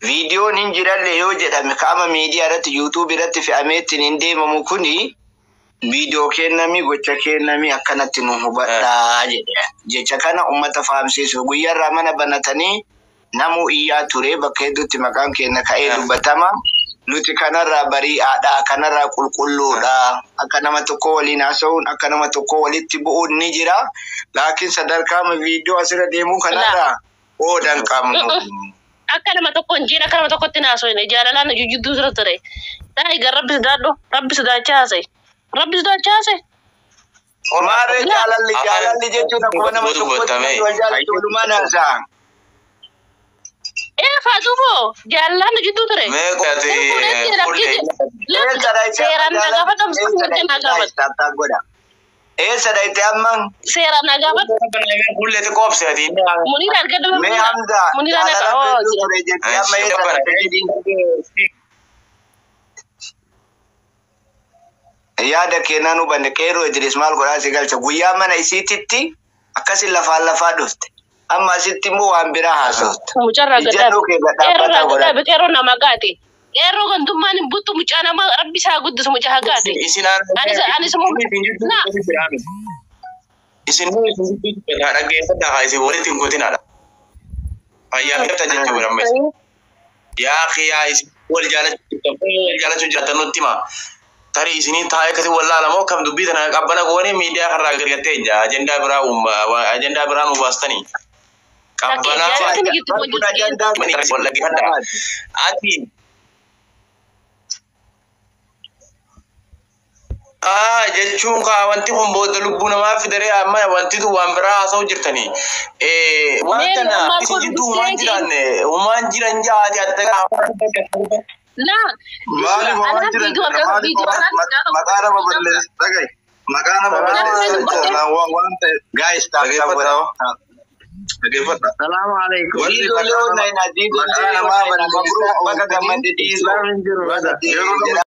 viidiyoon hin jiralle yoo jedhame qaama miidiyaa irratti yuutuub irratti fe'ameettiin hin deemamu kuni viidiyoo kennami gocha kennami akkanatti nu hubadhaa jedhe. Jecha kana ummata fahamsiisu guyyaarraa mana banatanii namuu iyyaa ture bakka hedduutti maqaan keenya ka'ee dubbatama. Nuti kanarraa bari'aadha, kanarraa qulqulluudha. Akka nama tokko waliin haasa'uun, akka nama tokko walitti bu'uun ni jira. Laakiin sadarkaa viidiyoo asirra deemuu kanarraa qooda hin qabnu. Akka nama tokko hin jiin akka nama tokkotti naasofne jaalalaan jidduu dura ture. Daa'i gar rabbi sodaadhu rabbi sodaachaa haasa'e. Rabbi sodaachaa haasa'e. Maarree jaalalli jaalalli jechuun akkuma nama tokkotti namni wal jaalatu walumaan haasa'a. Ee faatuufoo jaalalaan jidduu ture. Mee qo'ate Seeraan na gaafadhu seeraan na gaafadhu. Eessa dhayite amma? Seeraan na gaafadhu. Kulleetti qoobse ati. Muniira argadhu. Mee Hamza Muniira na jaalala hedduu ture jettee amma eessa dhayite jedhiin? Yaada kennaa nu banne qeerroo Idris maal godhaa si galcha guyyaa mana isiititti akkasin lafaan lafaa dhufte amma asitti immoo waan biraa haasofta. Mucarraa Ijannoo gaddaa. kee Qeerroo gadhaabbataa gaddaa godhadhu. qeerroo nama gaate. Qeerroo gandummaan hin buttu mucaa nama rabbi isaa guddisu mucaa gaate. Isin Anis anis na Isin dhaggeeffadhaa isin walitti hin kutinaadha. Fayyaa fidata jechuudha ammas. Yaa xiyaa isin wal jaalachuu wal jaalachuu jiraatan nutti hima. Tarii isinii taa'ee akkasii wallaalamoo kam dubbii tana qabbana goonee miidiyaa kanarraa gargattee jira. Ajandaa biraa uuma ajandaa biraa nu baastanii. Qabbanaa ati jechuun kaa wanti kun booda lubbuu namaa fidaree amma wanti tun waan biraa haasa'u jirtanii. Waan kana isin jidduu humaan jiran humaan jiran jaati adda. Maaliif waan jiran maaliif maqaa nama balleessa dhagahi. Maqaa nama balleessa waan ta'e. Guys, tap tap godhaa. Dhaggeeffadha. Salaamu alaikum. Diidoo leeyoon naayinaa diidoo Maqaa leeyoon namaa naayinaa balleessaa bakka gammadde diidoo. Yeroo